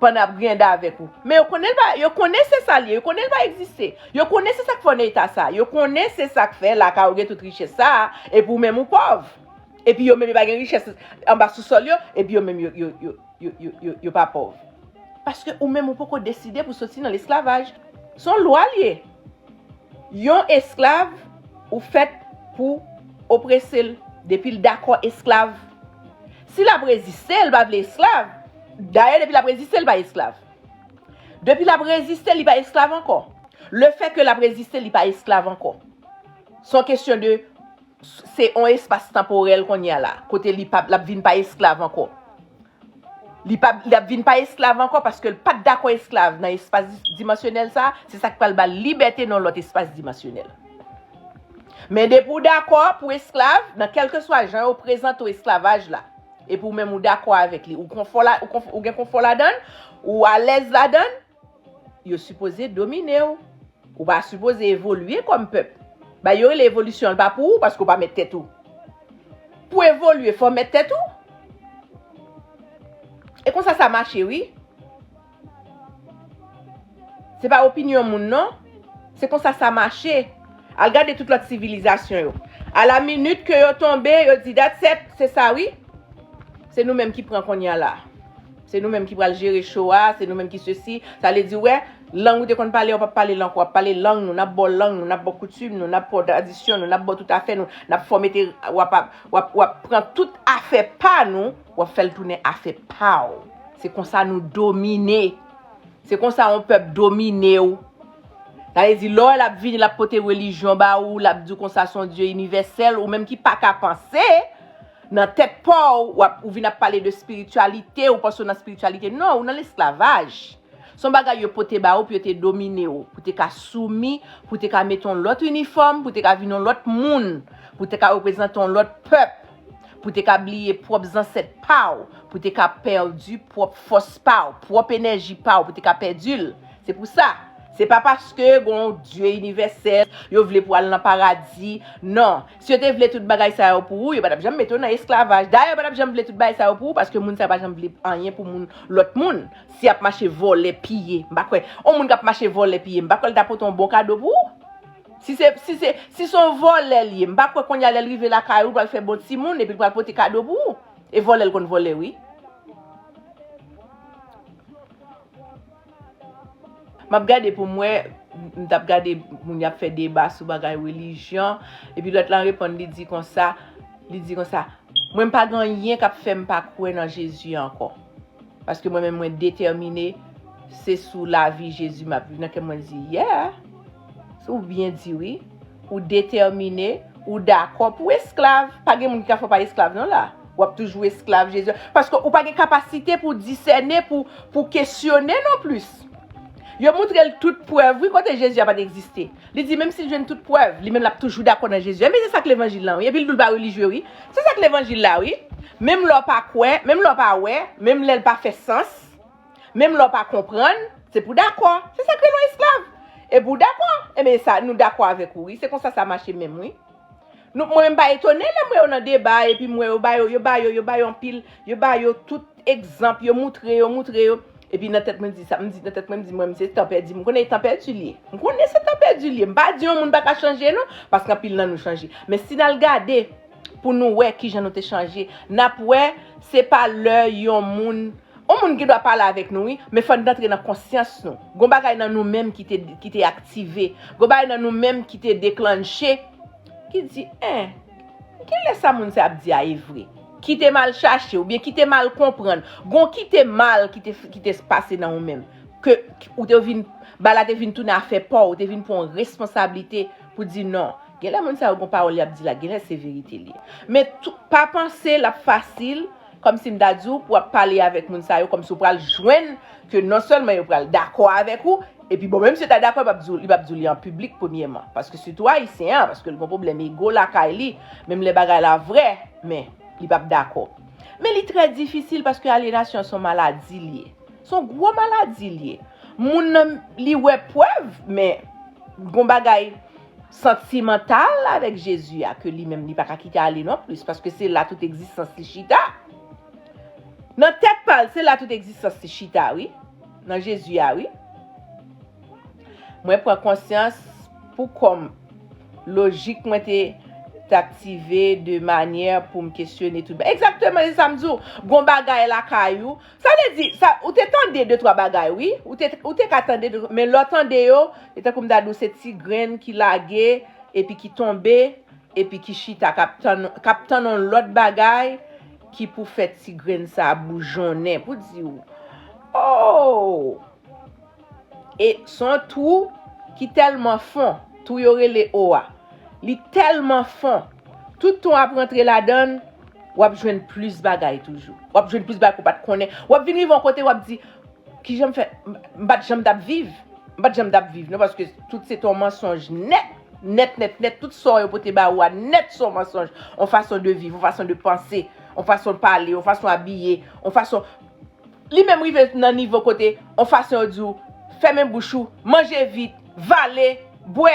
Pandan y ap griyen dan avèk ou. Men yo konnen l pa, yo konnen se sa l ye, yo konnen l pa egziste. Yo konnen se sa k fè w nan eta sa, yo konnen se sa k fè lakay ou gen tout richès sa, epi ou menm ou pòv. Epi yo menm yo pa gen richès anba sousòl yo, epi yo menm yo, yo, yo, yo, yo, yo, yo pa pòv. Paske ou menm ou poko deside pou soti nan lesklavaj. Se yon lwa l ye. Yon esklav, ou fèt pou oprese l depi l dakò esklav. Si l ap reziste, l pa vle esklav. Dayè, depi l ap reziste, l pa esklav. Depi l ap reziste, li pa esklav ankò. Lefètke l ap reziste, li pa esklav ankò. Se yon kesyon de, se yon espas tanporèl kounye a la, kote li pa, l ap vin pa esklav ankò. Li pa, l ap vin pa esklav ankò paske l pa t dakò esklav nan espas di-, dimansyonèl sa, se sa k pral ba l libète nan yon lòt espas dimansyonèl. Men depi w dakò pou esklav, nan kèlkeswa jan yo prezante w esklavaj la, Epi ou menm ou dakò avèk li, ou konfò la, ou, konf, ou gen konfò ladan l, ou alèz ladan l, yo sipoze domine w. Ou pa sipoze evolye kòm pèp. Bay yo rele evolisyon, l pa pou ou, paske ou pa mèt tèt ou. Pou evolye, fò w mèt tèt ou. E konsa sa mache, wi. Se pa opinyon moun, non. Se konsa sa mache. Al gade tout lòt sivilizasyon yo. A la minit ke yo tonbe, yo di, "That's it, se sa, wi." Se nou menm ki pran kounye a la. Se nou menm ki pral jere cho a, se nou menm ki sesi. Sa vle di, wè, lang ou te konn pale, w p ap pale l ankò, w ap pale lang nou, n ap ba w lang nou, n ap ba w koutim nou, n ap ba w tradisyon nou, n ap ba w tout afè nou, n ap fè w mete, w ap, w ap, w ap pran tout afè pa nou, w ap fè l tounen afè pa w. Se konsa nou domine. Se konsa yon pèp domine w. Sa vle di, lè w wè l ap vini, l ap pote relijyon ba ou, l ap di w konsa se yon Dye inivèsèl, ou menm ki pa ka panse, nan tèt pa w, w ap, ou vin ap pale de espirityalite, ou panse w nan espirityalite. Non, ou nan lesklavaj. Se yon bagay yo pote ba ou pou yo te domine w, pou te ka soumi, pou te ka mete yon lòt inifòm, pou te ka vin yon lòt moun, pou te ka reprezante yon lòt pèp, pou te ka bliye pwòp zansèt pa w, pou te ka pèdi pwòp fòs pa w, pwòp enèji pa w, pou te ka pèdi l. Se pou sa. Se pa paske gon Dye inivèsèl, yo vle pou al nan paradi. Non. Si yo te vle tout bagay sa yo pou ou, yo pa t ap janm mete w nan esklavaj. Dayè, yo pa t ap janm vle tout bagay sa yo pou ou, paske moun sa yo pa janm vle anyen pou moun, lòt moun. Si y ap mache vòlè, piye, m pa kwè. On moun k ap mache vòlè, piye, m pa kwè l ta pote yon bon kado pou ou. Si se, si se, si se yon vòlè l ye, m pa kwè kounye a lè l rive lakay ou, l pral fè bon timoun, epi l pral pote kado pou ou. E vòlè l konn vòlè, wi. M ap gade pou m wè, m t ap gade moun y ap fè deba sou bagay relijyon, epi lòt la reponn, li di konsa, li di konsa, "Mwen m pa gen anyen k ap fè m pa kwè nan Jezi ankò. Paske mwen menm mwen detèmine, se sou lavi Jezi m ap viv." Nan kè mwen di, "Yeah, ou byen di wi." Ou detèmine, ou dakò pou esklav. Pa gen moun ki ka fè w pa esklav non la. W ap toujou esklav Jezi. Paske ou pa gen kapasite pou disène, pou, pou kesyone non plis. Yo moutre l tout prèv, wi, kote Jezi a pa t egziste. Li di menm si l jwenn tout prèv, li menm l ap toujou dakò nan Jezi. Ebyen se sa k levanjil lan, wi. Epi l di w l pa relijye, wi. Se sa k levanjil la, wi. Menm lè w pa kwè, menm lè w pa wè, menm lè l pa fè sans, menm lè w pa konprann, se pou w dakò. Se sa k rele yon esklav. Epi w dakò. Ebyen sa, nou dakò avèk ou, wi. Se konsa sa mache menm, wi. Nou, mwen menm pa etone lè m wè yo nan deba, epi m wè yo ba yo, yo ba yo, yo ba yo anpil, yo ba yo tout egzanp, yo moutre yo, moutre yo. Epi nan tèt mwen m di sa, m di nan tèt mwen, m di mwen, "Se tan pèdi." M konnen e tan pèdi l ye. M konnen se tan pèdi l ye. M pa di yon moun pa ka chanje non, paske anpil nan nou chanje. Men si n al gade pou nou wè kijan nou te chanje, n ap wè se pa lè yon moun, yon moun gen dwa pale avèk nou, wi, men fò n antre nan konsyans nou. Gon bagay nan nou menm ki te, ki te aktive. Gon bagay nan nou menm ki te deklanche. Ki di, en, genlè sa moun sa ap di a e vre. Kite m al chache, oubyen kite m al konprann. Gon kite mal ki te, ki te pase nan ou menm. Ke ou te vin, bagay la te vin tounen afè pa w, ou te vin pran yon responsablite pou di non. Genlè moun sa yo gon pawòl y ap di la, genlè se verite li ye. Men tou, pa panse l ap fasil, kòmsi m ta di w, pou w ap pale avèk moun sa yo, kòmsi w pral jwenn ke non sèlman yo pral dakò avèk ou, epi bon, menm si yo ta dakò, yo p ap di w, li p ap di w li an piblik, premyèman. Paske sitou ayisyen an, paske l gon pwoblèm ego lakay li, menm lè bagay la vrè, men li p ap dakò. Men li trè difisil paske alyenasyon se yon maladi li ye. Se yon gwo maladi li ye. Moun nan, li wè prèv, men gon bagay santimantal avèk Jezi a ke li menm li pa ka kite ale non plis, paske se la tout egzistans li chita. Nan tèt pa l, se la tout egzistans li chita, wi. Nan Jezi a, wi. Mwen pran konsyans pou kò m. Lojik mwen te, te aktive de manyè pou m kesyone tout bagay. Egzakteman, se sa m di w. Gon bagay lakay ou. Sa vle di, sa, ou te tande de twa bagay, wi. Ou te, ou te ka tande de, men lè w tande yo, e tankou m ta di w se ti grenn ki lage, epi ki tonbe, epi ki chita, k ap tann, k ap tann yon lòt bagay ki pou fè ti grenn sa a boujonnen, pou di w, oh! E se yon twou ki tèlman fon, twou yo rele o a. Li tèlman fon. Tout tan w ap rantre ladan l, w ap jwenn plis bagay toujou. W ap jwenn plis bagay ke w pa t konnen. W ap vin rive yon kote, w ap di, "Kijan m fè? M, m pa t janm t ap viv. M pa t janm t ap viv, non, paske tout se te yon mansonj nèt, nèt, nèt, nèt. Tout sa yo pote ba ou a nèt se yon mansonj. Yon fason de viv, yon fason de panse." yon fason pale, yon fason abiye, yon fason. Li menm rive nan nivo kote, yon fason yo di w, fèmen bouch ou, manje vit, vale, bwè.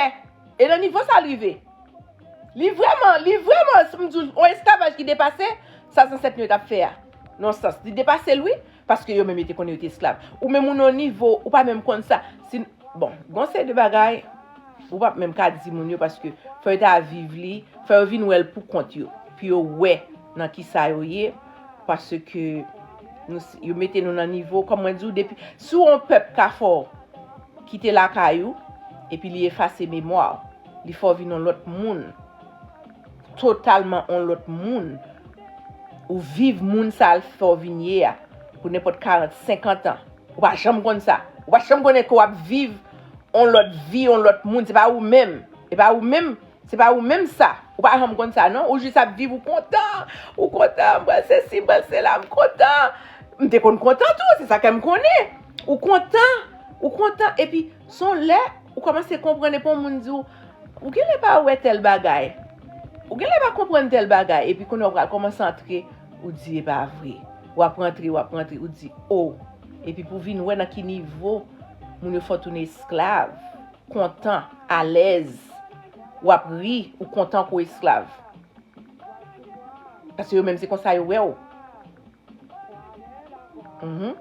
E nan nivo sa l rive. Li vrèman, li vrèman, m di w, yon esklavaj ki depase sa zansèt nou yo t ap fè a. Nan sans, li depase l, wi, paske yo menm yo te konnen yo te esklav. Ou menm ou nan nivo, ou pa menm konn sa. Si, bon, gon seri de bagay, ou p ap menm ka di moun yo, paske fò yo ta viv li, fò yo vin wè l pou kont yo, pou yo wè nan ki sa yo ye, paske nou, yo mete nou nan nivo, kòm mwen di w, depi, si w yon pèp ka fè w kite lakay ou, epi li efase memwa w, li fè w vin yon lòt moun, totalman yon lòt moun, ou viv moun sa l fè w vin ye a, pou nenpòt karant, senkant an, ou pa janm konn sa, ou pa janm konnen ke w ap viv yon lòt vi, yon lòt moun, se pa ou menm, e pa ou menm, se pa ou menm sa, ou pa janm konn sa non, ou jis ap viv, ou kontan, ou kontan, m pral sesi, m pral sela, m kontan, m te konn kontan tou, se sa ke m konnen, ou kontan, ou kontan, epi se yon lè, ou kòmanse konprann, epi yon moun di w, ou genlè pa wè tèl bagay, ou genlè pa konprann tèl bagay, epi kounye a w pral kòmanse antre, ou di e pa vre, w ap rantre, w ap rantre, ou di o, epi pou w vin wè nan ki nivo moun yo fè w tounen esklav, kontan, alèz, w ap ri, ou kontan kou esklav. Paske yo menm se konsa yo wè w. Mhm.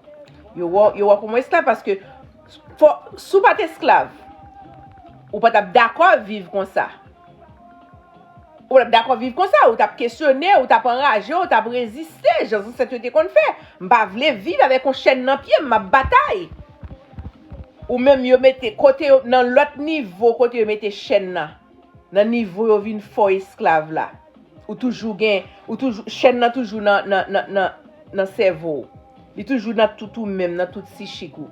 Yo wè, yo wè w kòm yon esklav paske fò, si w pa t esklav, ou pa t ap dakò viv konsa. Ou pa t ap dakò viv konsa, ou t ap kesyone, ou t ap anraje, ou t ap reziste, jan zansèt yo te konn fè. M pa vle viv avèk yon chèn nan pye m, m ap batay. Ou menm yo mete kote yo, nan lòt nivo kote yo mete chèn nan. Nan nivo yo vin fè w esklav la. Ou toujou gen, ou toujou, chèn nan toujou nan, nan, nan, nan, nan sèvo w. Li toujou nan tout ou menm, nan tout sichik ou.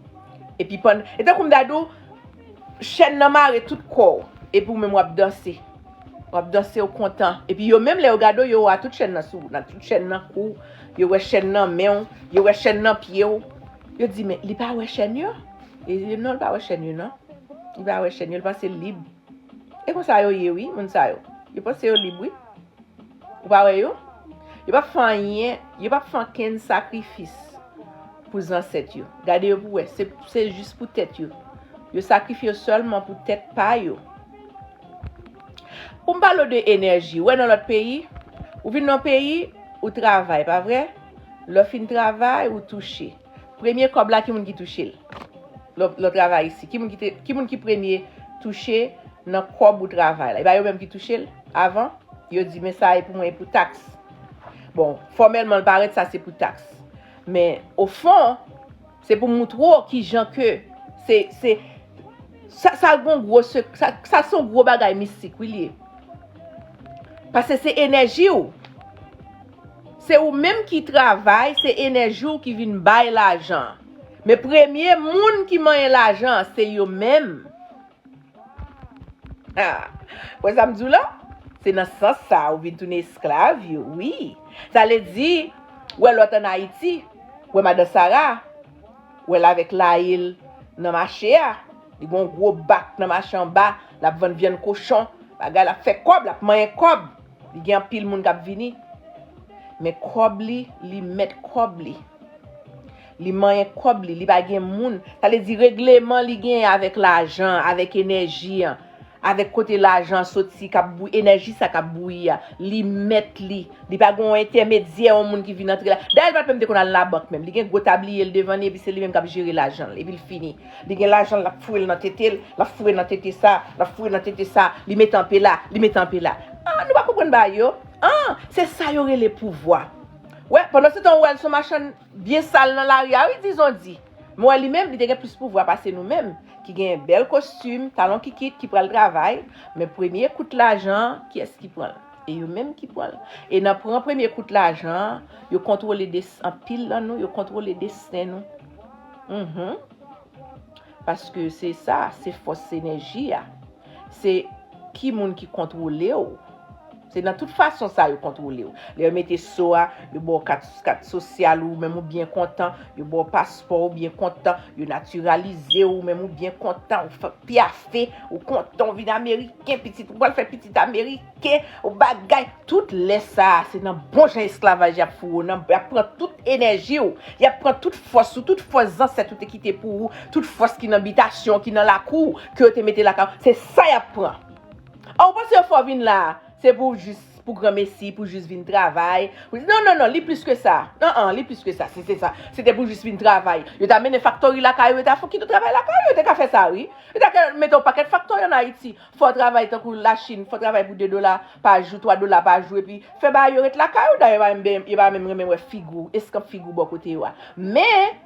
Epi pann, e tankou m ta di w, chèn nan mare tout kò w. Epi ou menm w ap danse. W ap danse, w kontan. Epi yo menm lè yo gade w, yo wè tout chèn nan sou ou, nan tout chèn nan kou w, yo wè chèn nan men w, yo wè chèn nan pye w. Yo di, men li pa wè chèn yo? Yo di, non, li pa wè chèn yo, non. Li pa wè chèn yo, li panse l lib. E konsa yo ye wi, moun sa yo. Yo panse yo lib wi. Ou pa wè yo? Yo p ap fè anyen, yo p ap fè ankenn sakrifis pou zansèt yo. Gade yo pou wè, se, se jis pou tèt yo. Yo sakrifye yo sèlman pou tèt pa yo. Pou m pale w de enèji, ou wè nan lòt peyi, ou vin nan yon peyi, ou travay, pa vre? Lè w fin travay, ou touche. Premye kòb la, ki moun ki touche l? Lè w, lè w travay isi, ki moun ki te, ki moun ki premye touche nan kòb ou travay la? E pa yo menm ki touche l avan? Yo di, men sa e pou mwen, e pou taks. Bon, fòmèlman, l parèt sa se pou taks. Men, ofon, se pou moutre w kijan ke se, se, sa, sa gon gwo sek-, sa, sa se yon gwo bagay mistik, wi, li ye. Paske se enèji w. Se ou menm ki travay, se enèji w ki vin bay lajan. Men premye moun ki manyen lajan an, se yo menm. Ha! Wè sa m di w la? Se nan sans sa ou vin tounen esklav yo, wi. Sa vle di, wè lòt ann Ayiti, wè madan Sara, wè l avèk Layil nan mache a, li gen yon gwo bak nan mache anba, l ap vann vyann kochon, bagay, l ap fè kòb, l ap manyen kòb. Li gen anpil moun k ap vini. Men kòb li, li mèt kòb li. Li manyen kòb li, li pa gen moun. Sa vle di regleman li genyen avèk lajan, avèk enèji an, avèk kote lajan an soti, k ap bouyi, enèji sa k ap bouyi a. Li mèt li. Li pa gen yon entèmedyè, yon moun ki vin antre la. Dayè, li pa t menm te konn al nan labank menm. Li gen gwo tabliye l devan li, epi se li menm k ap jere lajan l, epi l fini. Li gen lajan l, l ap foure l nan tete l, l ap foure nan tete sa, l ap foure nan tete sa, li mete anpe la, li mete anpe la. Ah, nou pa konprann bagay yo? Ah, se sa yo rele pouvwa. Wè, pandan se tan, ou wè l se yon machann byen sal nan lari a, wi, dizon di. Men w wè li menm, li te gen plis pouvwa pase nou menm, ki gen bèl kostim, talon kikit, ki pral travay, men premye kout lajan an, kiyès ki pran l? E yo menm ki pran l. E nan pran premye kout lajan an, yo kontwole des-, anpil nan nou, yo kontwole desten nou. Mhm. Paske se sa, se fòs enèji a. Se ki moun ki kontwole w. Se nan tout fason sa yo kontwole w. Lè yo mete so a, yo ba w kat, kat sosyal ou, menm ou byen kontan, yo ba w paspò ou byen kontan, yo natiralize w, menm ou byen kontan, ou fè pyafe, ou kontan, ou vin ameriken, pitit, ou pral fè pitit ameriken, ou bagay. Tout lè sa a, se nan bon jan esklavaj y ap foure w, nan, y ap pran tout enèji w, y ap pran tout fòs ou, tout fòs zansèt ou te kite pou ou, tout fòs ki nan bitasyon, ki nan lakou w, ke yo te mete lakay ou, se sa y ap pran. A, ou panse yo fè w vin la a, se pou jis, pou granmesi, pou jis vin travay. Pou, non, non, non, li plis ke sa. An, an, li plis ke sa. Se, se sa. Se te pou jis vin travay. Yo ta mennen faktori lakay ou, yo ta fè w kite w travay lakay ou, yo te ka fè sa, wi. Yo ta ka mete yon pakèt faktori ann Ayiti. Fè w travay tankou Lachin, fè w travay pou de dola pa jou, twa dola pa jou, epi fè bagay yo ret lakay ou, dayè yo pa menm, yo pa menm renmen wè figi w, eskanp figi w bò kote yo a. Men,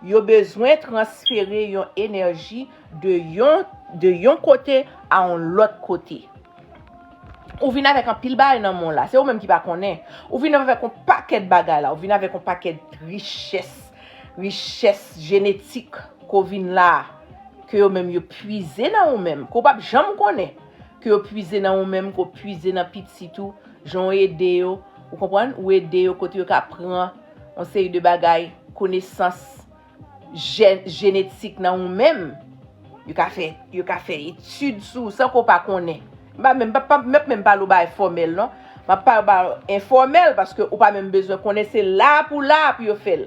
yo bezwen transfere yon enèji de yon, de yon kote a yon lòt kote. Ou vin avèk anpil bagay nan men w la, se ou menm ki pa konnen. Ou vin avèk yon pakèt bagay la, ou vin avèk yon pakèt richès, richès jenetik ke w vin la, ke yo menm yo pwize nan ou menm, ke w p ap janm konnen, ke yo pwize nan ou menm, ke w pwize nan pitit ou, jan w ede yo, ou konprann? Ou ede yo kote yo ka pran yon seri de bagay, konesans, jè-, jenetik nan ou menm. Yo ka fè, yo ka fè etid sou ou san ke w pa konnen. M pa menm, pa, pa, m ap menm pale w bagay fòmèl, non. M ap pale w bagay enfòmèl, paske ou pa menm bezwen konnen, se la pou la pou yo fè l.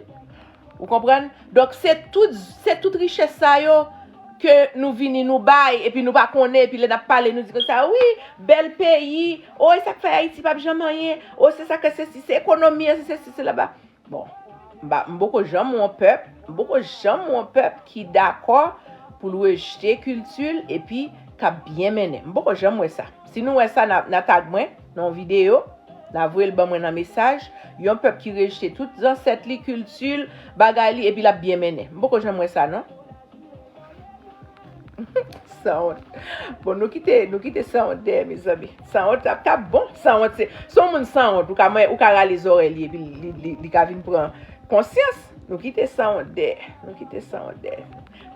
Ou konprann? Donk, se tout, se tout richès sa yo ke nou vini, nou bay, epi nou pa konnen, epi lè n ap pale, nou di konsa, wi, bèl peyi, o, e sa k fè Ayiti p ap janm anyen, o, se sa ke se si, se ekonomi an, se se si, se laba. Bon, m pa, m poko janm wè yon pèp, m poko janm wè yon pèp ki dakò pou l rejte kilti l epi k ap byen mennen. M poko janm wè sa. Si nou wè sa, n a, n a tag mwen nan yon videyo, n a voye l ban mwen nan mesaj. Yon pèp ki rejte tout zansèt li, kilti l, bagay li, epi l ap byen mennen. M poko janm wè sa, non. Sanwont. Bon, nou kite, nou kite sanwont dèyè, mezanmi. Sanwont ap, t ap bon. Sanwont se, se yon moun sanwont. Ou ka, ou ka rale zòrèy li epi li, li, li ka vin pran konsyans. Nou kite sanwont dèyè. Nou kite sanwont dèyè.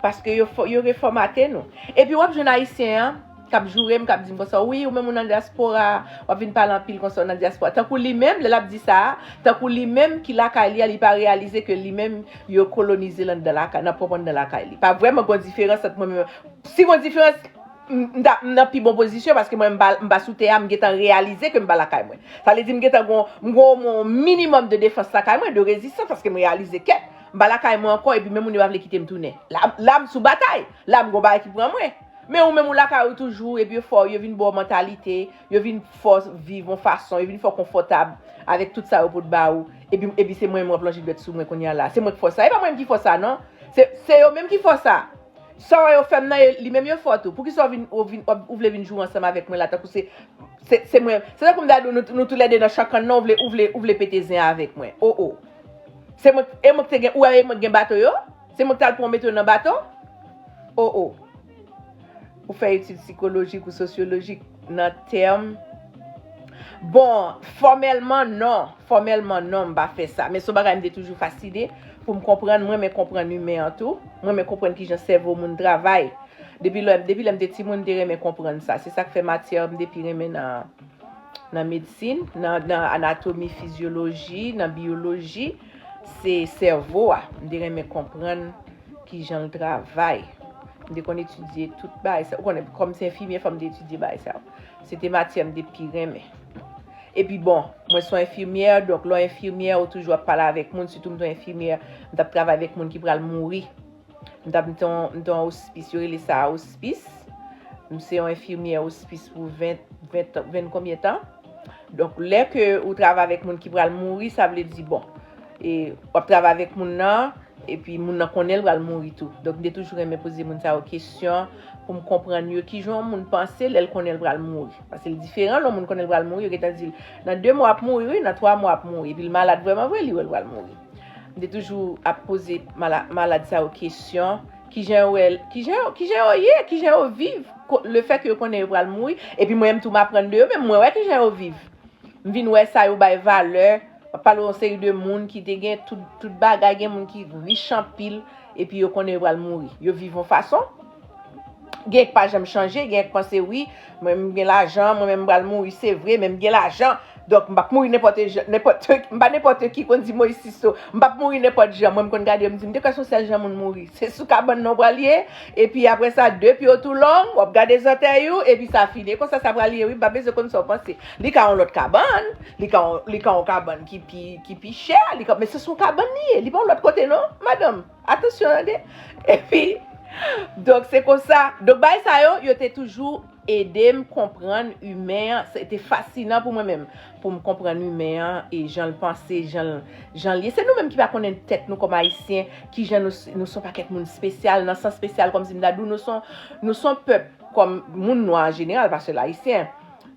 Paske yo fò-, yo refòmate nou. Epi w ap jwenn Ayisyen an k ap joure m, k ap di m konsa, wi, ou menm ou nan dyaspora, w ap vin pale anpil konsa w nan dyaspora. Tankou li menm, lè l ap di sa a, tankou li menm ki lakay li a, li pa reyalize ke li menm, yo kolonize l anndan lakay, nan pwòp anndan lakay li. Pa vrèman gen yon diferans ant mwen menm. Si gen yon diferans, m, m ta, m nan pi bon pozisyon, paske mwen, m pa, m pa sou tè a, m gentan reyalize ke m pa lakay mwen. Sa vle di m gentan gen yon, m gen yon minimòm de defans lakay mwen, de rezistans, paske m reyalize, kèt, m pa lakay mwen ankò, epi menm moun yo pa vle kite m tounen. La, la m sou batay, la m gen yon bagay ki pran mwen. Men ou menm ou lakay ou toujou, epi yo fè w, yo vin ba w mantalite, yo vin fè w viv yon fason, yo vin fè w konfòtab avèk tout sa yo pot ba ou, epi, epi se mwen menm w ap lonje dwèt sou mwen kounye a la. Se mwen ki fè w sa, e pa mwen menm ki fè w sa, non. Se, se yo menm ki fè w sa. Sa w wè yo fè m nan, e li menm yo fè w tou. Poukisa w vin, w vin, w, ou vle vin joure ansanm avèk mwen la, tankou se, se, se mwen, se tankou m ta di w, nou, nou toulède nan chan kann nan, ou vle, ou vle, ou vle pete zen avèk mwen. O, o. Se mwen, e mwen ki te gen, ou wè e mwen ki gen bato yo? Se mwen ki t al pran w mete w nan bato? O, o. Ou fè etid sikolojik ou sosyolojik nan tèm. Bon, fòmèlman, non. Fòmèlman, non, m pa fè sa. Men se yon bagay m te toujou fasine pou m konprann. Mwen renmen konprann imen an tou. Mwen renmen konprann kijan sèvo moun travay. Depi lè, depi lè m te timoun, m te renmen konprann sa. Se sa k fè matyè m te pi renmen nan, nan medsin, nan, nan anatomi, fizyoloji, nan biyoloji. Se sèvo a. M te renmen konprann kijan l travay. M te konn etidye tout bagay sa. Ou konnen, kòm se enfimyè, fò m te etidye bagay sa yo. Se te matyè m te pi renmen. Epi bon, mwen se yon enfimyè, donk lè w enfimyè, ou toujou ap pale avèk moun, sitou m te yon enfimyè, m t ap travay avèk moun ki pral mouri. M t ap, m te yon, m te yon ospis, yo rele sa ospis. M se yon enfimyè ospis pou ven, ven, ven konbyen tan. Donk, lè ke ou travay avèk moun ki pral mouri, sa vle di, bon, e, w ap travay avèk moun nan, epi moun nan konnen l pral mouri tou. Donk, m te toujou renmen poze moun sa yo kesyon pou m konprann yo, kijan yon moun panse lè l konnen l pral mouri. Paske l diferan, lè yon moun konnen l pral mouri, yo gentan di l, nan de mwa w ap mouri, wi, nan twa mwa w ap mouri. Epi l malad vrèman vre, li wè l pral mouri. M te toujou ap poze mala-, malad sa yo kesyon, kijan yo wè l, kijan yo, kijan yo ye, kijan yo viv, ko-, lefètke yo konnen yo pral mouri. Epi mwen menm tou, m aprann de yo, men mwen wè kijan yo viv. M vin wè sa yo bay valè. M ap pale w yon seri de moun ki te gen tout, tout bagay, gen moun ki rich anpil, epi yo konnen yo pral mouri. Yo viv yon fason. Gen k pa janm chanje, gen k panse, wi, mwen m gen lajan, mwen menm m pral mouri, se vre, men m gen lajan. Donk, m p ap mouri nenpòt jan, nenpòt, m pa nenpòt ki konn di Moyiz Siso. M p ap mouri nenpòt jan. Mwen, m konn gade, m di, m te kwè se yon sèl jan moun mouri. Se sou kabann nan w pral ye, epi apre sa, de pye w tou long, w ap gade zòtèy ou, epi sa fini. E konsa sa pral ye, wi, m pa bezwen konn sa w panse. Li ka yon lòt kabann, li ka yon, li ka yon kabann ki pi, ki pi chè, li ka, men se sou yon kabann li ye, li pa yon lòt kote, non, madanm. Atansyon, tande. Epi, donk, se konsa. Donk, bagay sa yo, yo te toujou ede m konprann imen an. Se te fasinan pou mwen menm, pou m konprann imen an, e jan l panse, jan l, jan l ye. Se nou menm ki pa konnen tèt nou kòm Ayisyen, kijan nou, nou se yon pakèt moun espesyal, nan sans espesyal, kòmsi m ta di w, nou se yon, nou se yon pèp, kòm moun nwa an jeneral, pa sèl Ayisyen.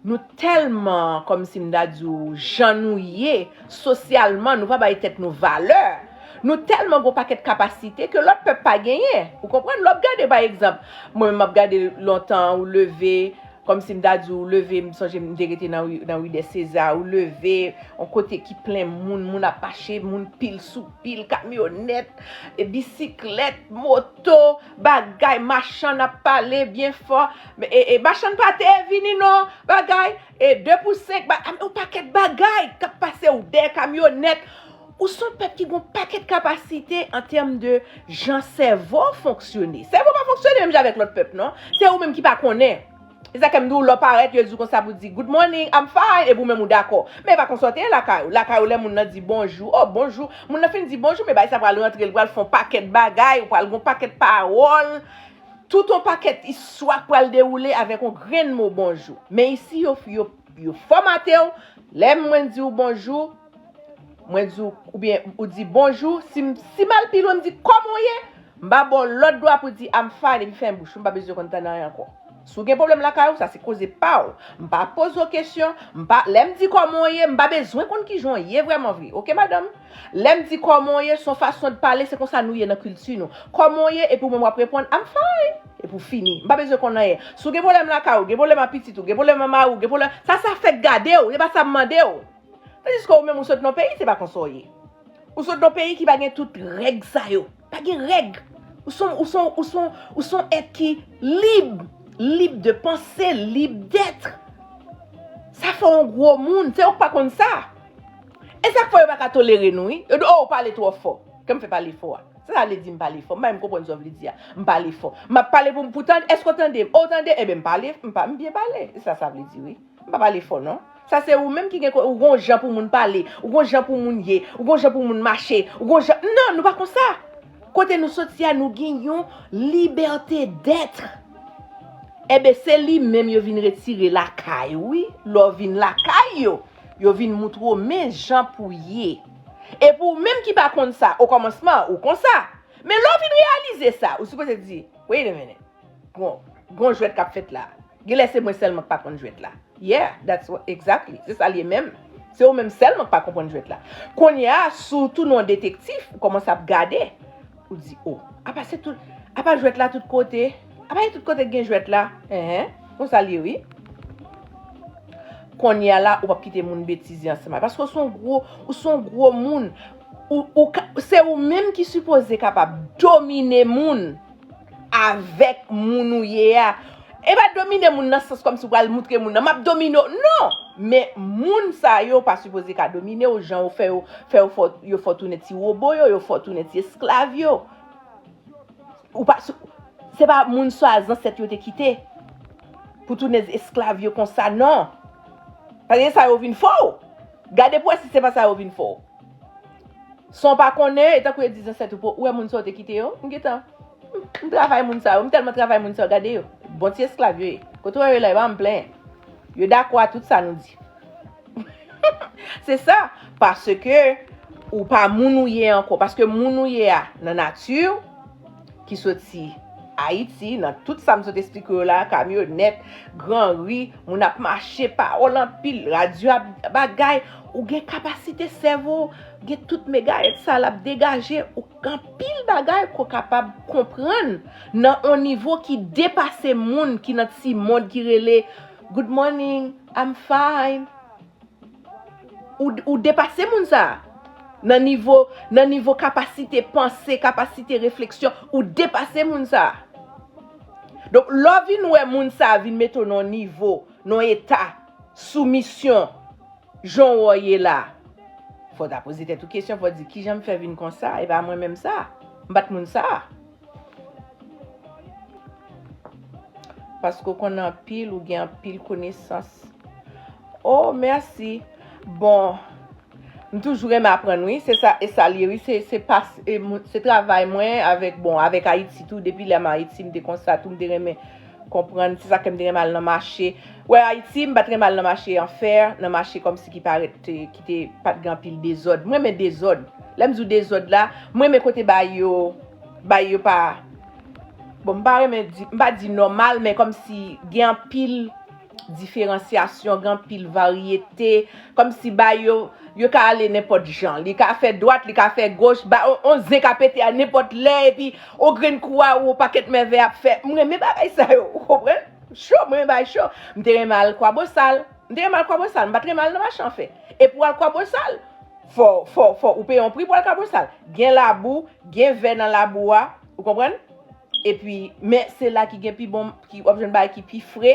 Nou tèlman, kòmsi m ta di w, jan nou ye, sosyalman, nou pa bay tèt nou valè. Nou tèlman gen yon pakèt kapasite ke lòt pèp pa genyen. Ou konprann? Lè w ap gade, pa egzanp, mwen menm m ap gade lontan, ou leve, kòmsi m ta di w, ou leve, m sonje m te rete nan ri, nan ri dè Seza, ou leve, yon kote ki plen moun, moun ap mache, moun pil sou pil, kamyonèt, e bisiklèt, moto, bagay, machann ap pale byen fò. E, e machann pa te vini non, bagay, e de pou senk, ba-, yon pakèt bagay k ap pase, ou dèyè kamyonèt. Ou se yon pèp ki gen yon pakèt kapasite an tèm de jan sèvo w fonksyone. Sèvo w pa fonksyone menm jan avèk lòt pèp, non. Se ou menm ki pa konnen. Se sa k fè m di w, lè w parèt, yo di w konsa pou di, "Good morning, I'm fine," epi ou menm ou dakò. Men e pa konsa w te ye lakay ou. Lakay ou, lè moun nan di bonjou, "Oh, bonjou." Moun nan fin di bonjou, men bagay sa pral rantre, li pral fè yon pakèt bagay, ou pral gen yon pakèt pawòl. Tout yon pakèt istwa k pral dewoule avèk yon grenn mo bonjou. Men isi, yo, yo, yo fòmate w. Lè mwen di w bonjou, mwen di w, oubyen ou di bonjou, si m, si m al pi lwen, m di, "Kòman w ye?" M pa ba w lòt dwa pou di, "I'm fine," epi fèmen bouch ou, m pa bezwen konn tande anyen ankò. Si w gen pwoblèm lakay ou, sa se koze pa w. M pa poze w kesyon, m pa, lè m di kòman w ye, m pa bezwen konn kijan w ye vrèman vre. Oke, madanm? Lè m di kòman w ye, se yon fason de pale, se konsa nou ye nan kilti nou. Kòman w ye, epi ou menm w ap reponn, "I'm fine." Epi w fini. M pa bezwen konn anyen. Si w gen pwoblèm lakay ou, gen pwoblèm ak pitit ou, gen pwoblèm ak mari w, gen pwoblèm, sa, sa fèk gade w, se pa sa m mande w. Tandiske ou menm ou sot nan peyi, se pa konsa w ye. Ou sot nan peyi ki pa gen tout règ sa yo. Pa gen règ. Ou se yon, ou se yon, ou se yon, ou se yon èt ki lib. Lib de panse, lib d'être. Sa fè w yon gwo moun. Se ou k pa konn sa. E sa k fè yo pa ka tolere nou, wi. Yo di, "Oh, ou pale twò fò." Kè m fè pale fò a. Sa sa vle di m pale fò? M pa menm konprann sa w vle di a. M pale fò. M ap pale pou, pou tande. Èske w tande m? Oh, w tande? Enben, m pale, m pa, m byen pale. Se sa sa vle di, wi. M pa pale fò, non. Sa se ou menm ki gen, ou gon jan pou moun pale, ou gon jan pou moun ye, ou gon jan pou moun mache, ou gon jan, non, nou pa konsa. Kote nou soti a, nou gen yon liberté d'être. Enben, se li menm yo vin retire lakay ou, wi. Lè w vin lakay yo, yo vin moutre w men jan pou ye. E pou ou menm ki pa konn sa, okòmansman, ou konsa. Men lè w vin reyalize sa, ou sipoze di, "Wait a minute. Gon, gon jwèt k ap fèt la. Genlè se mwen sèlman k pa konn jwèt la." Yeah, that's what, exactly. Se sa l ye menm. Se ou menm sèlman k pa konprann jwèt la. Kounye a, si w tounen yon detektif, ou kòmanse ap gade, ou di, "Oh, apa se tout, apa jwèt la tout kote? Apa se tout kote k gen jwèt la?" Enhen, konsa l ye, wi. Kounye a la, ou p ap kite moun betize ansanm avè w. Paske ou se yon gwo, ou se yon gwo moun. Ou, ou ka, se ou menm ki sipoze kapab domine moun avèk moun ou ye a. E pa domine moun nan sans kòmsi w pral moutre moun nan, "M ap domine w." Non! Men moun sa yo pa sipoze ka domine w, jan yo fè yo, fè yo fè, yo fè w tounen ti wobo yo, yo fè w tounen ti esklav yo. Ou pa, se pa moun sa zansèt yo te kite pou tounen esklav yo konsa, non. Paske sa yo vin fè w. Gade pou wè si se pa sa yo vin fè w. San w pa konnen, e tankou yo di zansèt ou, pou ou wè moun sa yo te kite yo, m gentan, m, m travay moun sa yo, m tèlman travay moun sa yo, gade yo. Bon ti esklav yo ye. Kote w wè yo la, yo pa janm plenyen. Yo dakò a tout sa nou di. Se sa, paske ou pa moun ou ye ankò. Paske moun ou ye a, nan nati w, ki soti Ayiti, nan tout sa m sot esplike w la, kamyonèt, gran ri, moun ap mache, pawòl anpil, radyo ap bagay, ou gen kapasite sèvo, gen tout megayèt sa l ap degaje, ou gen anpil bagay ke w kapab konprann nan yon nivo ki depase moun ki nan ti mond ki rele "Good morning, I'm fine." Ou, ou depase moun sa a. Nan nivo, nan nivo kapasite panse, kapasite refleksyon, ou depase moun sa a. Donk, lè w vin wè moun sa a vin mete w nan yon nivo, nan yon eta soumisyon, jan w ye la, fò w ta poze tèt ou kesyon, fò w di, "Kijan m fè vin konsa? E pa mwen menm sa. M pa t moun sa." Paske w konnen anpil, ou gen anpil konesans. Oh, mèsi. Bon, m toujou renmen aprann, wi. Se sa, e sa l ye, wi. Se, se pas, e mou- se travay mwen avèk, bon, avèk Ayiti tou. Depi lè m Ayiti, m te konsa tou, m te renmen konprann. Se sa k fè m te renmen al nan mache. Wè, Ayiti, m pa t renmen al nan mache an fè, nan mache kòmsi ki parèt, eh, ki te, pa t gen anpil dezòd. Mwen renmen dezòd. Lè m di w dezòd la, mwen renmen kote bagay yo, bagay yo pa, bon, m pa renmen di, m pa di nòmal, men kòmsi gen anpil diferansyasyon, gen anpil varyete, kòmsi bagay yo, yo ka ale nenpòt jan. Li ka fè dwat, li ka fè goch, ba, on, on zen ka pete a nenpòt lè, epi on grenn kou a, on pakèt mèvèy ap fèt. M renmen bagay sa yo, ou konprann? Cho, m renmen bagay cho. M te renmen al Kwabosal. M te renmen al Kwabosal, m pa t renmen al nan mache an fè. E pou al Kwabosal, fò, fò, fò ou peye yon pri pou al Kwabosal. Gen labou, gen vè nan labou a, ou konprann? Epi, men se la ki gen pi bon, ki w ap jwenn bagay ki pi fre,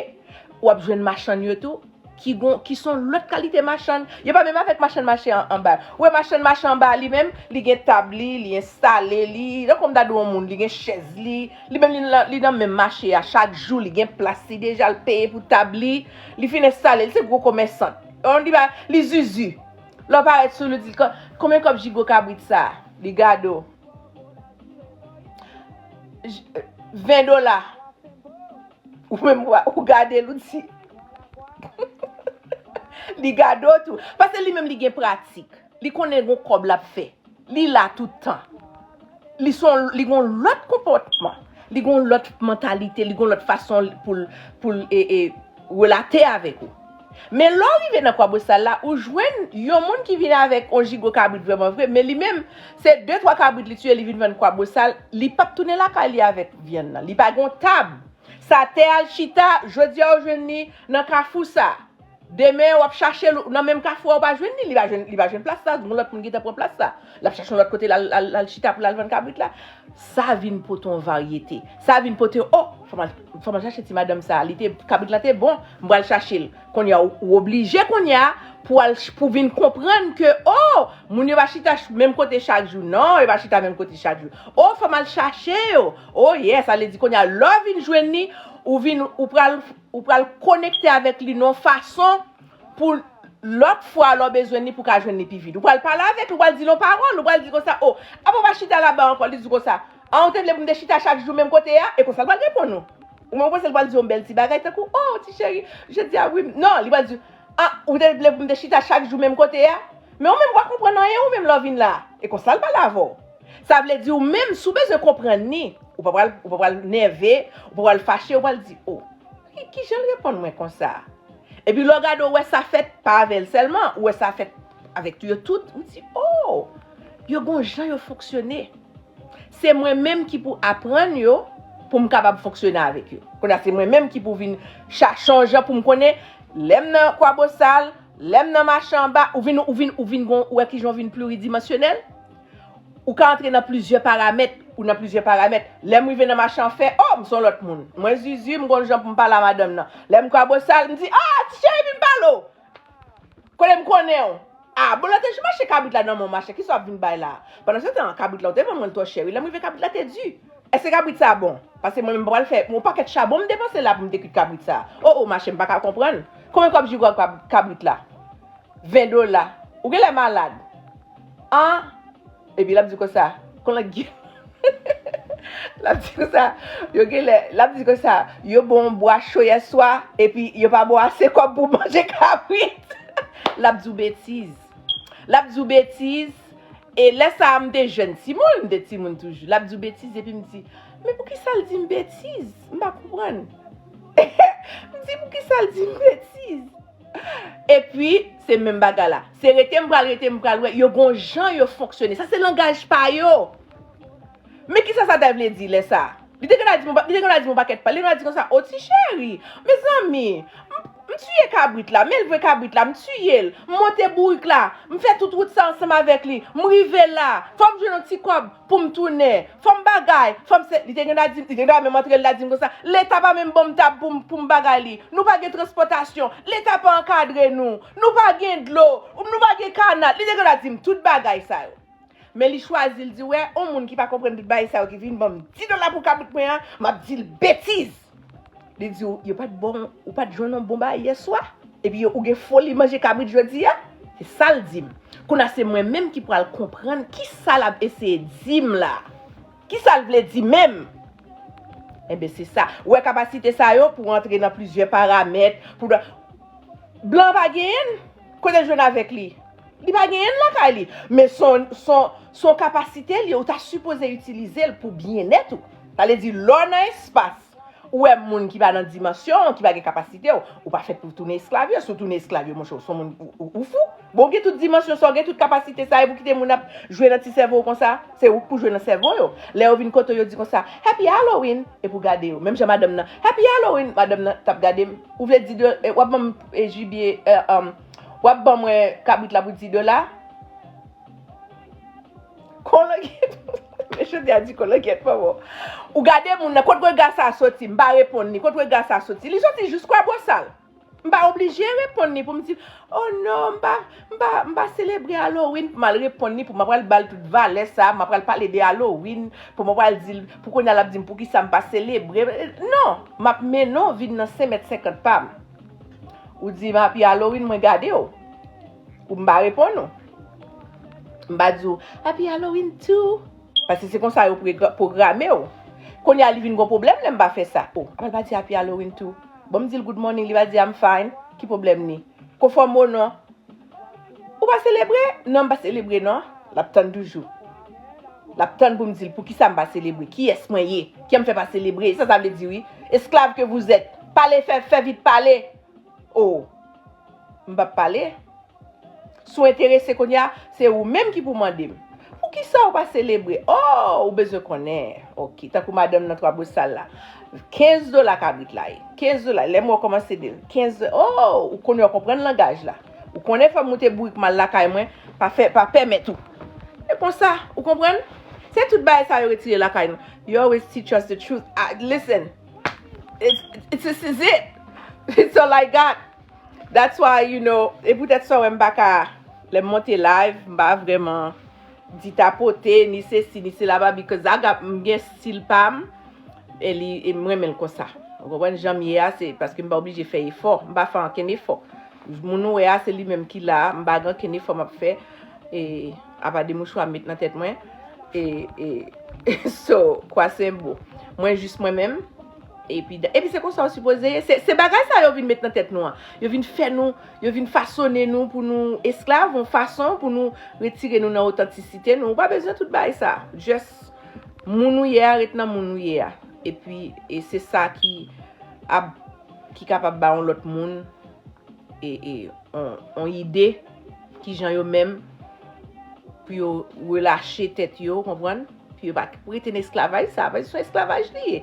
w ap jwenn machann yo tou, ki gon, ki son lòt kalite machann. Yo pa menm avèk machann mache an, anba. Ou wè machann mache anba li menm, li gen tab li, li enstale li, tankou m ta di w yon moun, li gen chèz li, li menm li nan, li nan menm mache a, chak jou li gen plas li deja, l peye pou tab li, li fin enstale, li se gwo komèsant. Yon di ba, li zuzu. Lè w parèt sou li, w di, "Ko-, konbyen kòb jigo kabrit sa?" Li gade w. "J-, ven dola." Ou menm, ou, ou gade l, ou di. Li gade w tou. Paske li menm, li gen pratik. Li konnen gon kòb l ap fè. Li la tout tan. Li son, li gon lòt konpòtman. Li gon lòt mantalite, li gon lòt fason pou l, pou l, e, e, relate avèk ou. Men lè w rive nan Kwabosal la, ou jwenn yon moun ki vin avèk yon jigo kabrit vrèman vre, men li menm, se de twa kabrit li tiye, li vin vann Kwabosal, li p ap tounen lakay li avèk vyann nan. Li pa gon tab. Sa tè al chita, jodi a ou jwenn li nan kafou sa. Demen, w ap chache l nan menm kafou a, ou pa jwenn li, li pa jwenn, li pa jwenn plas sa, gon lòt moun gentan pran plas sa. L ap chache yon lòt kote, l al, al, al chita pou l al vann kabrit la. Sa vin pote yon varyete. Sa vin pote, oh, fò m al, fò m al chache ti madanm sa. Li te, kabrit la te bon, m pral chache l. Kounye a, ou, ou oblije kounye a pou al ch-, pou vin konprann ke, oh, moun yo pa chita ch-, menm kote chak jou. Non, yo pa chita menm kote chak jou. Oh, fò m al chache yo. Oh, yes, sa vle di kounye a, lè w vin jwenn li, ou vin, ou pral ou pral konekte avèk li nan yon fason pou lòt fwa lè w bezwen li pou w ka jwenn li pi vit. Ou pral pale avèk li, ou pral di l yon pawòl, ou pral di konsa, "Oh, apa w pa chita laba ankò?" Li di konsa, "Ah, ou te vle pou m te chita chak jou menm kote a?" E konsa l pral reponn ou. Ou menm ou panse l pral di yon bèl ti bagay tankou, "Oh, ti cheri, jodi a wi." Non, li pral di, "Ah, ou te vle pou m te chita chak jou menm kote a?" Men ou menm ou pa konprann anyen, ou menm lè w vin la. E konsa l pale avè w. Sa vle di ou menm, si w bezwen konprann li, ou pa pral, ou pa pral nève, ou pa pral fache, ou pral di, "Oh, ki, ki jan l reponn mwen konsa?" Epi lè w gade, ou wè sa fèt pa avè l sèlman, ou wè sa fèt avèk yo tout, ou di, "Oh, yo gon jan yo fonksyone. Se mwen menm ki pou aprann yo pou m kapab fonksyone avèk yo." Kounye a, se mwen menm ki pou vin chache yon jan pou m konnen lè m nan Kwabosal, lè m nan mache anba, ou vin, ou vin, ou vin gon, ou wè ki jan w vin pliridimansyonèl. Ou ka antre nan plizyè paramèt, ou nan plizyè paramèt. Lè m rive nan mache an fè, oh, m se yon lòt moun. Mwen zizi, m gon jan pou m pale a madanm nan. Lè m Kwabosal, m di, "Ah, ti cheri, vin m pale w." Kote m konnen w? Ah, bon, lòt jou mache kabrit la nan men w, machè, kisa w ap vin bay la? Pandan se tan, kabrit la, ou te vann mwen l twò chè, wi. Lè m rive, kabrit la te di. Èske kabrit sa bon? Paske mwen menm m pral fè yon pakèt chabon m depanse la pou m te kwit kabrit sa. Oh, oh, machè, m pa ka konprann. Konbyen kòb jigo ak kab-, kabrit la? Ven dola. Ou genlè malad. An? Epi l ap di konsa, kon lòt gen. L ap di konsa, yo genlè, l ap di konsa, yo ba w yon bwa cho yèswa, epi yo pa ba w ase kòb pou w manje kabrit. L ap di w betiz. L ap di w betiz. E lè sa a, m te jèn timoun, m te timoun toujou. L ap di w betiz, epi m di, "Men poukisa l di m betiz? M pa konprann." M di, "Poukisa l di m betiz?" Epi, se menm bagay la. Se rete m pral rete m pral wè. Yo gon jan yo fonksyone. Sa se langaj pa yo. Men kisa sa ta vle di lè sa? Li te gentan di m, li te gentan di m yon pakèt pawòl. Li te gentan di konsa, "O ti cheri, mezanmi, m-, M tiye kabrit la, m elve kabrit la, m tiye l, m monte bourik la, m fè tout wout sa ansanm avèk li, m rive la, fò m jwenn yon ti kòb pou m tounen, fò m bagay, fò m se, li te gen dwa di m, li te gen dwa menm antre l la di m konsa, Leta pa menm ban m tab pou m, pou m bagay li, nou pa gen transpòtasyon, Leta pa ankadre nou, nou pa gen dlo, nou pa gen kanal, li te gen dwa di m tout bagay sa yo. Men li chwazi, l di, wè, yon moun ki pa konprann tout bagay sa yo ki vin ban m dis dola pou kabrit mwen an, m ap di l betiz. Li di w, yo pa t bon, ou pa t jwenn yon bon bagay yè swa? Epi yo, ou gen foli manje kabrit jodi a? Se sa l di m. Kounye a se mwen menm ki pral konprann ki sa l ap eseye di m la. Ki sa l vle di menm? Enben, se sa. Ou wè kapasite sa yo pou antre nan plizyè paramèt, pou Blan pa genyen l, kote l jwenn avèk li? Li pa genyen l lakay li. Men se yon, se yon, se yon kapasite l ye, ou ta sipoze itilize l pou byennèt ou. Sa vle di, lè w nan espas, ou wè moun ki pa nan dimansyon w, ki pa gen kapasite w, ou pa fèt pou tounen esklav yo. Si w tounen esklav yo, monchè, w se yon moun, ou, ou, ou fou. Bon, w gen tout dimansyon sa, w gen tout kapasite sa, e pou kite moun ap jwe nan ti sèvo w konsa, se ou k pou jwe nan sèvo yo. Lè yo vin kote w, yo di konsa, Happy Halloween! Epi w gade yo. Menm jan madanm nan, Happy Halloween! Madanm nan t ap gade m. Ou vle di de, e, w ap ban m, e, jibye, e, um, w ap ban mwen kabrit la pou dis dola? Kolongyèt! Men jodi a di kolongyèt, manman. Ou gade moun nan, kot rega sa soti? M pa reponn li. Kot rega sa soti? Li soti jis Kwabosal. M pa oblije reponn li pou m di, oh non, m pa, m pa, m pa selebre Halloween pou m al reponn li, pou m apral ba l tout valè sa, m apral pale de Halloween, pou m apral di l, pou kounye a l ap di m poukisa m pa selebre. Non, m ap mennen w vin nan senk mèt senkant pa m. Ou di m Happy Halloween, mwen gade w. Ou m pa reponn ou. M pa di w, Happy Halloween too. Paske se konsa yo pwogra-, pwograme w. Kounye a li vin gon pwoblèm lè m pa fè sa. Oh, apre l pa di Happy Halloween too. Bon, m di l good morning, li pa di I'm fine. Ki pwoblèm ni? Konfòme w non. Ou pa selebre? Non, m pa selebre non. L ap tann toujou. L ap tann pou m di l poukisa m pa selebre. Kiyès mwen ye? Kiyès m fè pa selebre? Sa sa vle di wi. Esclave que vous êtes. Pale, fè, fè vit pale. Oh. M p ap pale. Si w enterese kounye a, se ou menm ki pou mande m. Poukisa w pa selebre? Oh, ou bezwen konnen. Oke, tankou madanm nan Twabosal la. Kenz dola kabrit la ye. Kenz dola. Lè m wè w kòmanse de l. Kenz dola. Oh, ou konnen w konprann langaj la. Ou konnen fò m moute bourik m al lakay mwen, pa fè, pa pèmèt ou. E konsa, ou konprann? Se tout bagay sa yo retire lakay nou. You always teach us the truth. Ah, listen, it's, it's, this is it. It's all I got. That's why, you know, e poutèt sa w wè m pa ka, lè m monte live, m pa vrèman di tapote, ni sesi, ni sela, ba, because I got, m gen stil pa m, e li, e m renmen l konsa. Ou konprann jan m ye a, se paske m pa oblije fè efò, m pa fè ankenn efò. Moun ou wè a, se li menm ki la, m pa gen ankenn efò m ap fè, e, apa de mouchwa m met nan tèt mwen, e, e, so, kwa se bo. Mwen jis mwen menm, Epi, epi se konsa w sipoze ye. Se, se bagay sa yo vin met nan tèt nou an. Yo vin fè nou, yo vin fasone nou pou nou esklav, yon fason pou nou retire nou nan otantisite nou. Ou pa bezwen tout bagay sa. Just moun ou ye a, ret nan moun ou ye a. Epi, e se sa ki ap, ki kapab ba yon lòt moun e, e, on, on ide kijan yo menm pou yo relache tèt yo, konprann? Pou yo pa rete nan esklavaj sa, paske se yon esklavaj li ye.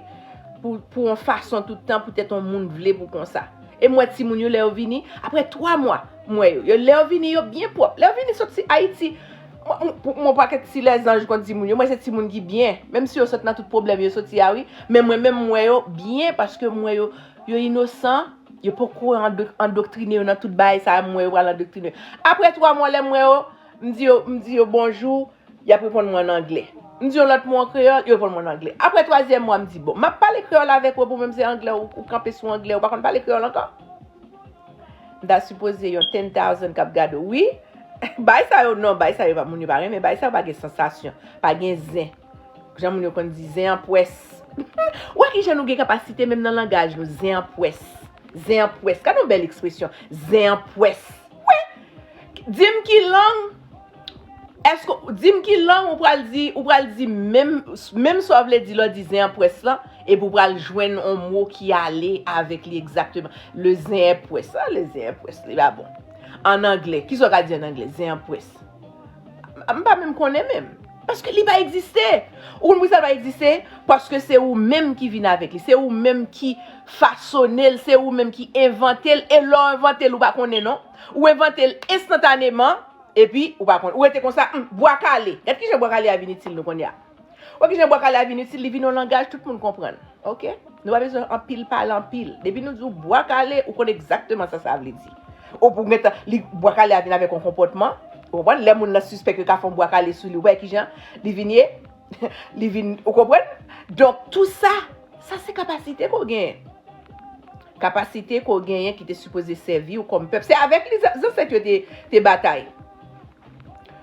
Pou, pou yon fason tout tan, poutèt yon moun vle pou konsa. E m wè timoun yo, lè yo vini, apre twa mwa, m wè yo. Yo, lè yo vini, yo byen pwòp. Lè yo vini soti Ayiti, mwen, mwen, mwen pakèt ti lèzanj konn timoun yo. Mwen se timoun ki byen. Menm si yo sot nan tout pwoblèm yo soti a, wi. Men mwen menm, m wè yo byen paske m wè yo, yo inosan. Yo poko ando-, andoktrine yo nan tout bagay sa a, m wè yo pral andoktrine yo. Apre twa mwa, lè m wè yo, m di yo, m di yo bonjou, y ap reponn mwen an anglè. M di yo lòt mo an kreyòl, yo reponn mwen an anglè. Apre twazyèm mwa, m di, bon, m ap pale kreyòl avèk ou, pou mwen se anglè, ou, ou kanpe sou anglè, ou pa konn pale kreyòl ankò? M ta sipoze yon ten thousand k ap gade w, wi. Bagay sa yo, non, bagay sa yo, pa, moun yo pa renmen, bagay sa yo pa gen sansasyon, pa gen zen. Jan moun yo konn di, zen an pwès. Ou wè kijan nou gen kapasite menm nan langaj nou, zen an pwès. Zen an pwès. Gade yon bèl ekspresyon, zen an pwès. Wi. Di m ki lang, èske, di m ki lang ou pral di, ou pral di menm, menm sa w vle di lè w di zen an pwès lan, epi w pral jwenn yon mo ki ale avèk li egzakteman. Le zen è pwès. Ah, le zen è pwès, li pa bon. An anglè, kisa w ka di an anglè? Zen an pwès. M pa menm konnen menm. Paske li pa egziste. Ou konn poukisa l pa egziste? Paske se ou menm ki vin avèk li. Se ou menm ki fasone l. Se ou menm ki envante l. E lè w envante l, ou pa konnen non. Ou envante l enstantaneman. Epi, ou pa konnen. Ou rete konsa, hmm, bwa kale. Gad kijan bwa kale a vin itil nou kounye a. Ou wè kijan bwa kale a vin itil, li vin yon langaj tout moun konprann. Oke? Nou pa bezwen anpil pale anpil. Depi nou di w bwa kale, ou konn egzakteman sa sa vle di. Ou pou gentan, li, bwa kale a vin avèk yon konpòtman. Ou konprann? Lè moun nan sispèk yo ka fè yon bwa kale sou li, ou wè kijan li vin ye? Li vin, ou konprann? Donk, tou sa, sa se kapasite ke w genyen. Kapasite ke w genyen ki te sipoze sèvi w kòm pèp. Se avèk li zansèt yo te, te batay.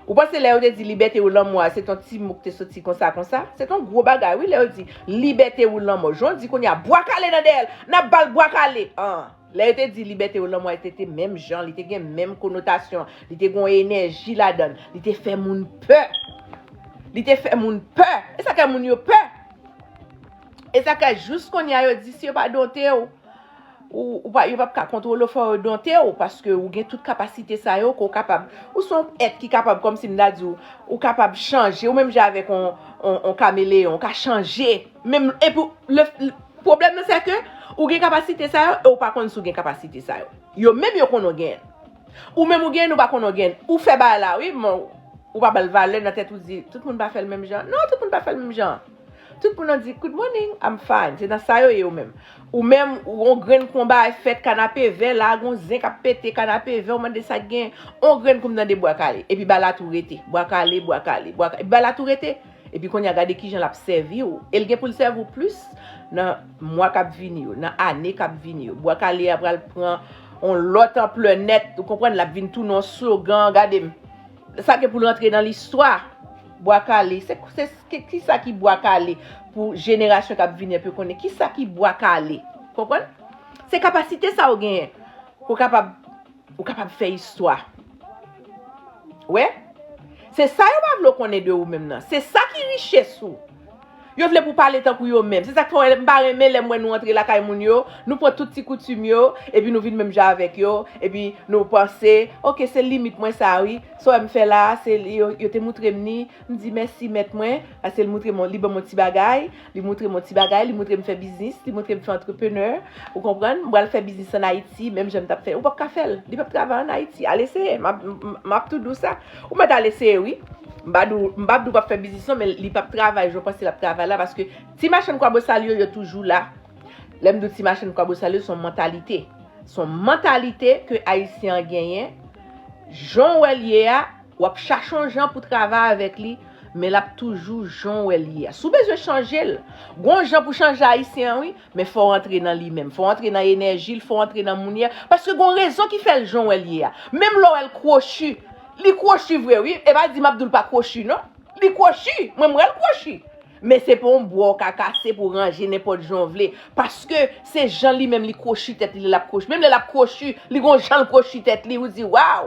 Ou panse lè yo te di libète ou lanmò a, se t on ti mo ki te soti konsa, konsa? Se t on gwo bagay, wi, lè yo di libète ou lanmò. Jan w di kounye a, bwa kale nan dèyè l, n ap ba l bwa kale. An. Lè yo te di libète ou lanmò a, te, te menm jan, li te gen menm konotasyon, li te gen yon enèji ladan l, li te fè moun pè. Li te fè moun pè. E sa k fè moun yo pè. E sa k fè jis kounye a yo di si yo pa donte w, ou, ou pa, yo p ap ka kontwole w, fò yo donte w, paske ou gen tout kapasite sa yo, ke w kapab, ou se yon èt ki kapab, kòmsi m ta di w, ou kapab chanje, ou menm jan avèk yon, yon, yon kameleyon, ou ka chanje. Menm, epi, le, le, pwoblèm nan, se ke ou gen kapasite sa yo, e ou pa konn si w gen kapasite sa yo. Yo menm, yo konn ou gen. Ou menm, ou gen, ou pa konn ou gen. Ou fè bagay la, wi, men ou pa ba l valè nan tèt ou, di, tout moun pa fè l menm jan. Non, tout moun pa fè l menm jan. Tout moun ap di, good morning, I'm fine. Se nan sa yo ye yo menm. Ou menm, ou yon grenn konba ap fèt, kanapevè la, gon zen k ap pete, kanapevè, ou mande sa k gen, yon grenn kou m tande bwa kale. Epi bagay la tou rete. Bwa kale, bwa kale, bwa kale. Epi bagay la tou rete. Epi kounye a gade kijan l ap sèvi w. E l gen pou l sèvi w plis nan mwa k ap vini yo, nan ane k ap vini yo. Bwa kale a pral pran yon lòt anplè nèt, ou konprann, l ap vin tounen yon slogan, gade m. Sa gen pou l rantre nan listwa. Bwa kale, se, se, ki, kisa ki bwa kale pou jenerasyon k ap vini an pou yo konnen kisa ki bwa kale. Konprann? Se kapasite sa ou genyen pou w kapab, ou kapab fè istwa. Wè? Se sa yo pa vle w konnen de ou menm nan. Se sa ki riches ou. Yo vle pou w pale tankou yo menm. Se sa k fè w wè m pa renmen lè m wè nou antre lakay moun yo, nou pran tout ti koutim yo, epi nou vin menm jan avèk yo, epi nou panse, oke, se limit mwen sa wi. Sa w wè m fè la a, se yo, yo te moutre m ni, m di mèsi mèt mwen, paske l moutre m, li ban m yon ti bagay, li moutre m yon ti bagay, li moutre m fè biznis, li moutre m fè antreprenè. Ou konprann? M pral fè biznis ann Ayiti, menm jan m t ap fè. Ou p ap ka fè l. Li p ap travay ann Ayiti. Al eseye. M ap, m, m ap tou di w sa. Ou mèt al eseye, wi. M pa di w, m p ap di w p ap fè biznis, non, men li p ap travay jan w panse l ap travay la, paske ti machann kwabosal yo, yo toujou la. Lè m di w ti machann kwabosal yo, se yon mantalite. Se yon mantalite ke Ayisyen an genyen. Jan w wè l ye a, w ap chache yon jan pou travay avèk li, men l ap toujou jan w wè l ye a. Si w bezwen chanje l, gon jan pou chanje Ayisyen an, wi, men fò w antre nan li menm. Fò w antre nan enèji l, fò w antre nan mannyè l, paske gon rezon ki fè l jan w wè l ye a. Menm lè w wè l kwochi, li kwochi vre, wi. E pa di m ap di w l pa kwochi, non. Li kwochi. Mwen, m wè l kwochi. Men se pa yon bwa w ka kase pou w ranje nenpòt jan w vle. Paske se jan li menm li kwochi tèt li lè l ap kwochi. Menm lè l ap kwochi, li gon jan l kwochi tèt li, ou di, waw!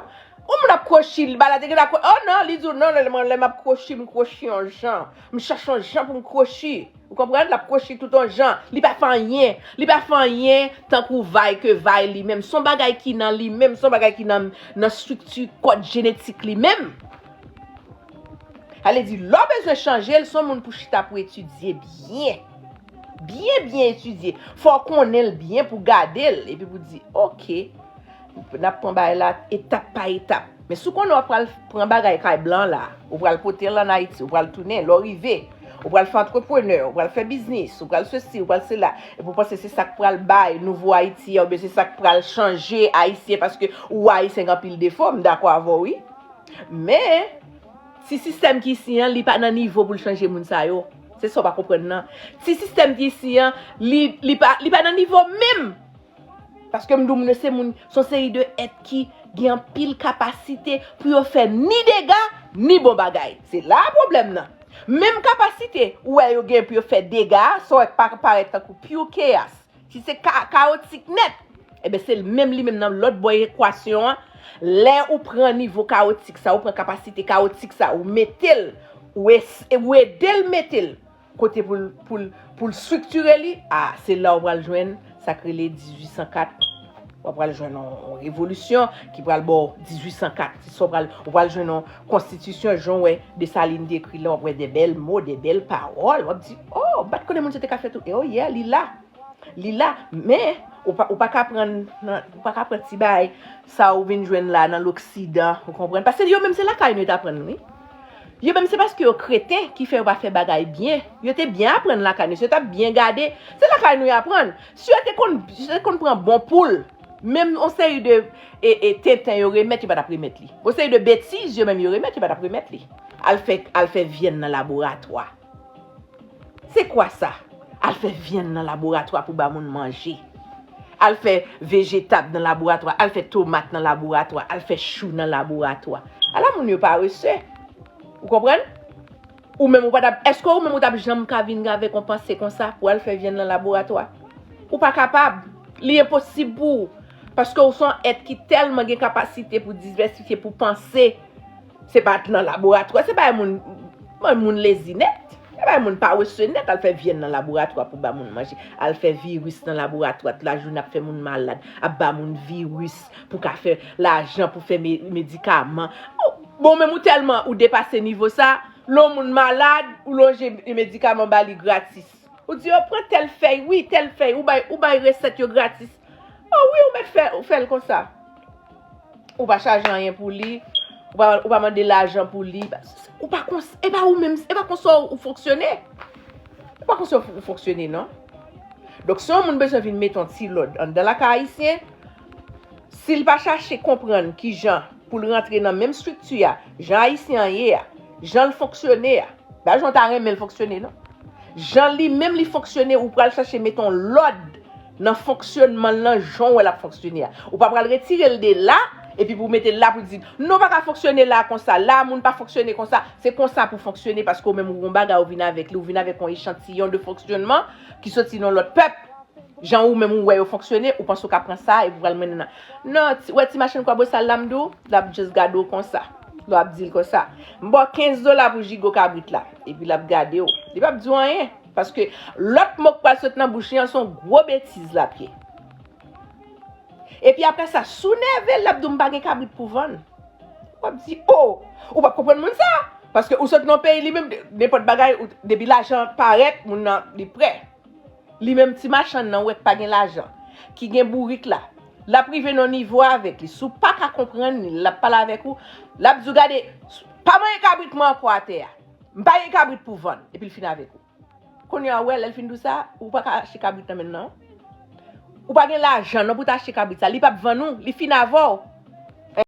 Yon moun ap kwochi, li ba la te gentan kwo-, oh non, li di w, non, lè, lè, lè m ap kwochi, m kwochi yon jan. M chache yon jan pou m kwochi. Ou konprann? L ap kwochi tout yon jan. Li pa fè anyen. Li pa fè anyen tankou vay ke vay li menm. Se yon bagay ki nan li menm, se yon bagay ki nan, nan estrikti kòd jenetik li menm. Sa vle di, lè w bezwen chanje l, se yon moun pou chita pou etidye byen. Byen, byen etidye. Fò w konnen l byen pou gade l, epi pou di, oke, n ap pran bagay la etap pa etap. Men si w konnen w ap pral pran bagay kay blan la, ou pral pote l ann Ayiti, ou pral tounen, lè w rive, ou pral fè antreprenè, ou pral fè biznis, ou pral sesi, ou pral sela, epi w panse se sa k pral bay nouvo Ayiti a, oubyen se sa k pral chanje Ayisyen, paske ou wè Ayisyen gen anpil defo, m dakò avè w, wi. Men, ti sistèm ki isi an, li pa nan nivo pou l chanje moun sa yo. Se sa w pa konprann nan. Ti sistèm ki isi an, li, li pa, li pa nan nivo menm. Paske m di w, moun yo se moun, se yon seri de èt ki gen anpil kapasite pou yo fè ni dega, ni bon bagay. Se la pwoblèm nan. Menm kapasite ou wè yo gen pou yo fè dega, sa w wè k pa parèt tankou pure chaos. Si se ka-, kawotik nèt, ebyen se menm li menm nan lòt bò ekwasyon an. Lè ou pran nivo kawotik sa, ou pran kapasite kawotik sa, ou mete l, ou es-, ou ede l mete l kote pou l, pou l, pou l estriktire li, a, se la ou pral jwenn sa k rele dizuit san kat. W ap pral jwenn yon revolisyon ki pral ba w dizuit san kat. Se sa w pral, ou pral jwenn yon konstitisyon, jan w wè Desalin te ekri la, w ap wè de bèl mo, de bèl pawòl. W ap di, oh, m pa t konnen moun sa te ka fè tou. E oh yeah, li la. Li la. Men, ou pa, ou pa ka pran, ou pa ka pran ti bagay sa ou vin jwenn la nan loksidan, ou konprann? Paske yo menm se lakay nou yo t aprann, wi. Yo menm se paske yo kreten ki fè yo pa fè bagay byen. Yo te byen aprann lakay nou. Si yo t ap byen gade, se lakay nou yo aprann. Si yo te konn, si yo te konn pran bon poul, menm yon seri de e, e, tenten yo remèt, yo pa t ap remèt li. Yon seri de betiz yo menm yo remèt, yo pa t ap remèt li. Al fè, al fè vyann nan laboratwa. Se kwa sa? Al fè vyann nan laboratwa pou ba moun manje. Al fè vejetab nan laboratwa, al fè tomat nan laboratwa, al fè chou nan laboratwa. Ala moun yo parese. Ou konprann? Ou menm ou pa t ap, èske ou menm ou t ap janm ka vin avèk yon panse konsa pou al fè vyann nan laboratwa? Ou pa kapab. Li enposib pou ou. Paske ou se yon èt ki tèlman gen kapasite pou divèsifye, pou panse. Se pa t nan laboratwa, se pa moun, moun lezi nèt. Se pa moun parese nèt al fè vyann nan laboratwa pou ba moun manje. Al fè viris nan laboratwa, tout lajounen ap fè moun malad, ap ba moun viris pou ka fè lajan, pou fè me-, medikaman. Ou, bon, menm ou tèlman ou depase nivo sa, lè yon moun malad, ou lonje medikaman ba li gratis. Ou di yo pran tèl fèy, wi, tèl fèy, ou bay, ou bay resèt yo gratis. Oh wi, ou mèt fè, ou fè l konsa. Ou pa chaje anyen pou li, ou pa, ou pa mande lajan pou li. Ou pa kons-, e pa ou menm, e pa konsa ou fonksyone. E pa konsa ou fonksyone, non. Donk, si yon moun bezwen vin mete yon ti lòd anndan lakay ayisyen, si l pa chache konprann kijan pou l rantre nan menm estrikti a, jan ayisyen an ye a, jan l fonksyone a, pa jan w ta renmen l fonksyone, non. Jan li menm li fonksyone, ou pral chache mete yon lòd nan fonksyonman l lan, jan w wè l ap fonksyone a. Ou pa pral retire l de la, epi pou w mete l la pou di, non, w pa ka fonksyone la konsa, la moun pa fonksyone konsa. Se konsa pou fonksyone, paske w menm ou gon bagay ou vin avèk li, ou vin avèk yon echantiyon de fonksyonman ki soti nan lòt pèp. Jan ou menm ou wè yo fonksyone, ou panse w ka pran sa epi w pral mennen nan. Non, ti, wè ti machann kwabosal la m di w, l ap just gade w konsa. L ap di l konsa, m ba w kenz dola pou jigo kabrit la. Epi l ap gade w. Li p ap di w anyen. Paske lòt mo k pral sot nan bouch li an, se yon gwo betiz l ap ye. Epi apre sa, si w nève l, l ap di w, m pa gen kabrit pou vann. W ap di, oh, ou p ap konprann moun sa. Paske ou sot nan yon peyi, li menm, nenpòt bagay, ou, depi lajan parèt, moun nan, li prè. Li menm ti machann nan, ou wè k pa gen lajan, ki gen bourik la, l ap rive nan yon nivo avèk li. Si w pa ka konprann li, l ap pale avèk ou, l ap di w, gade, pa manyen kabrit mwen ankò atè a. M pa gen kabrit pou vann. Epi l fin avèk ou. Kounye a, ou wè, lè l fin di w sa, ou pa ka achte kabrit nan men l, non. Ou pa gen lajan, non, pou w ta achte kabrit sa. Li p ap vann ou, li fin avè w.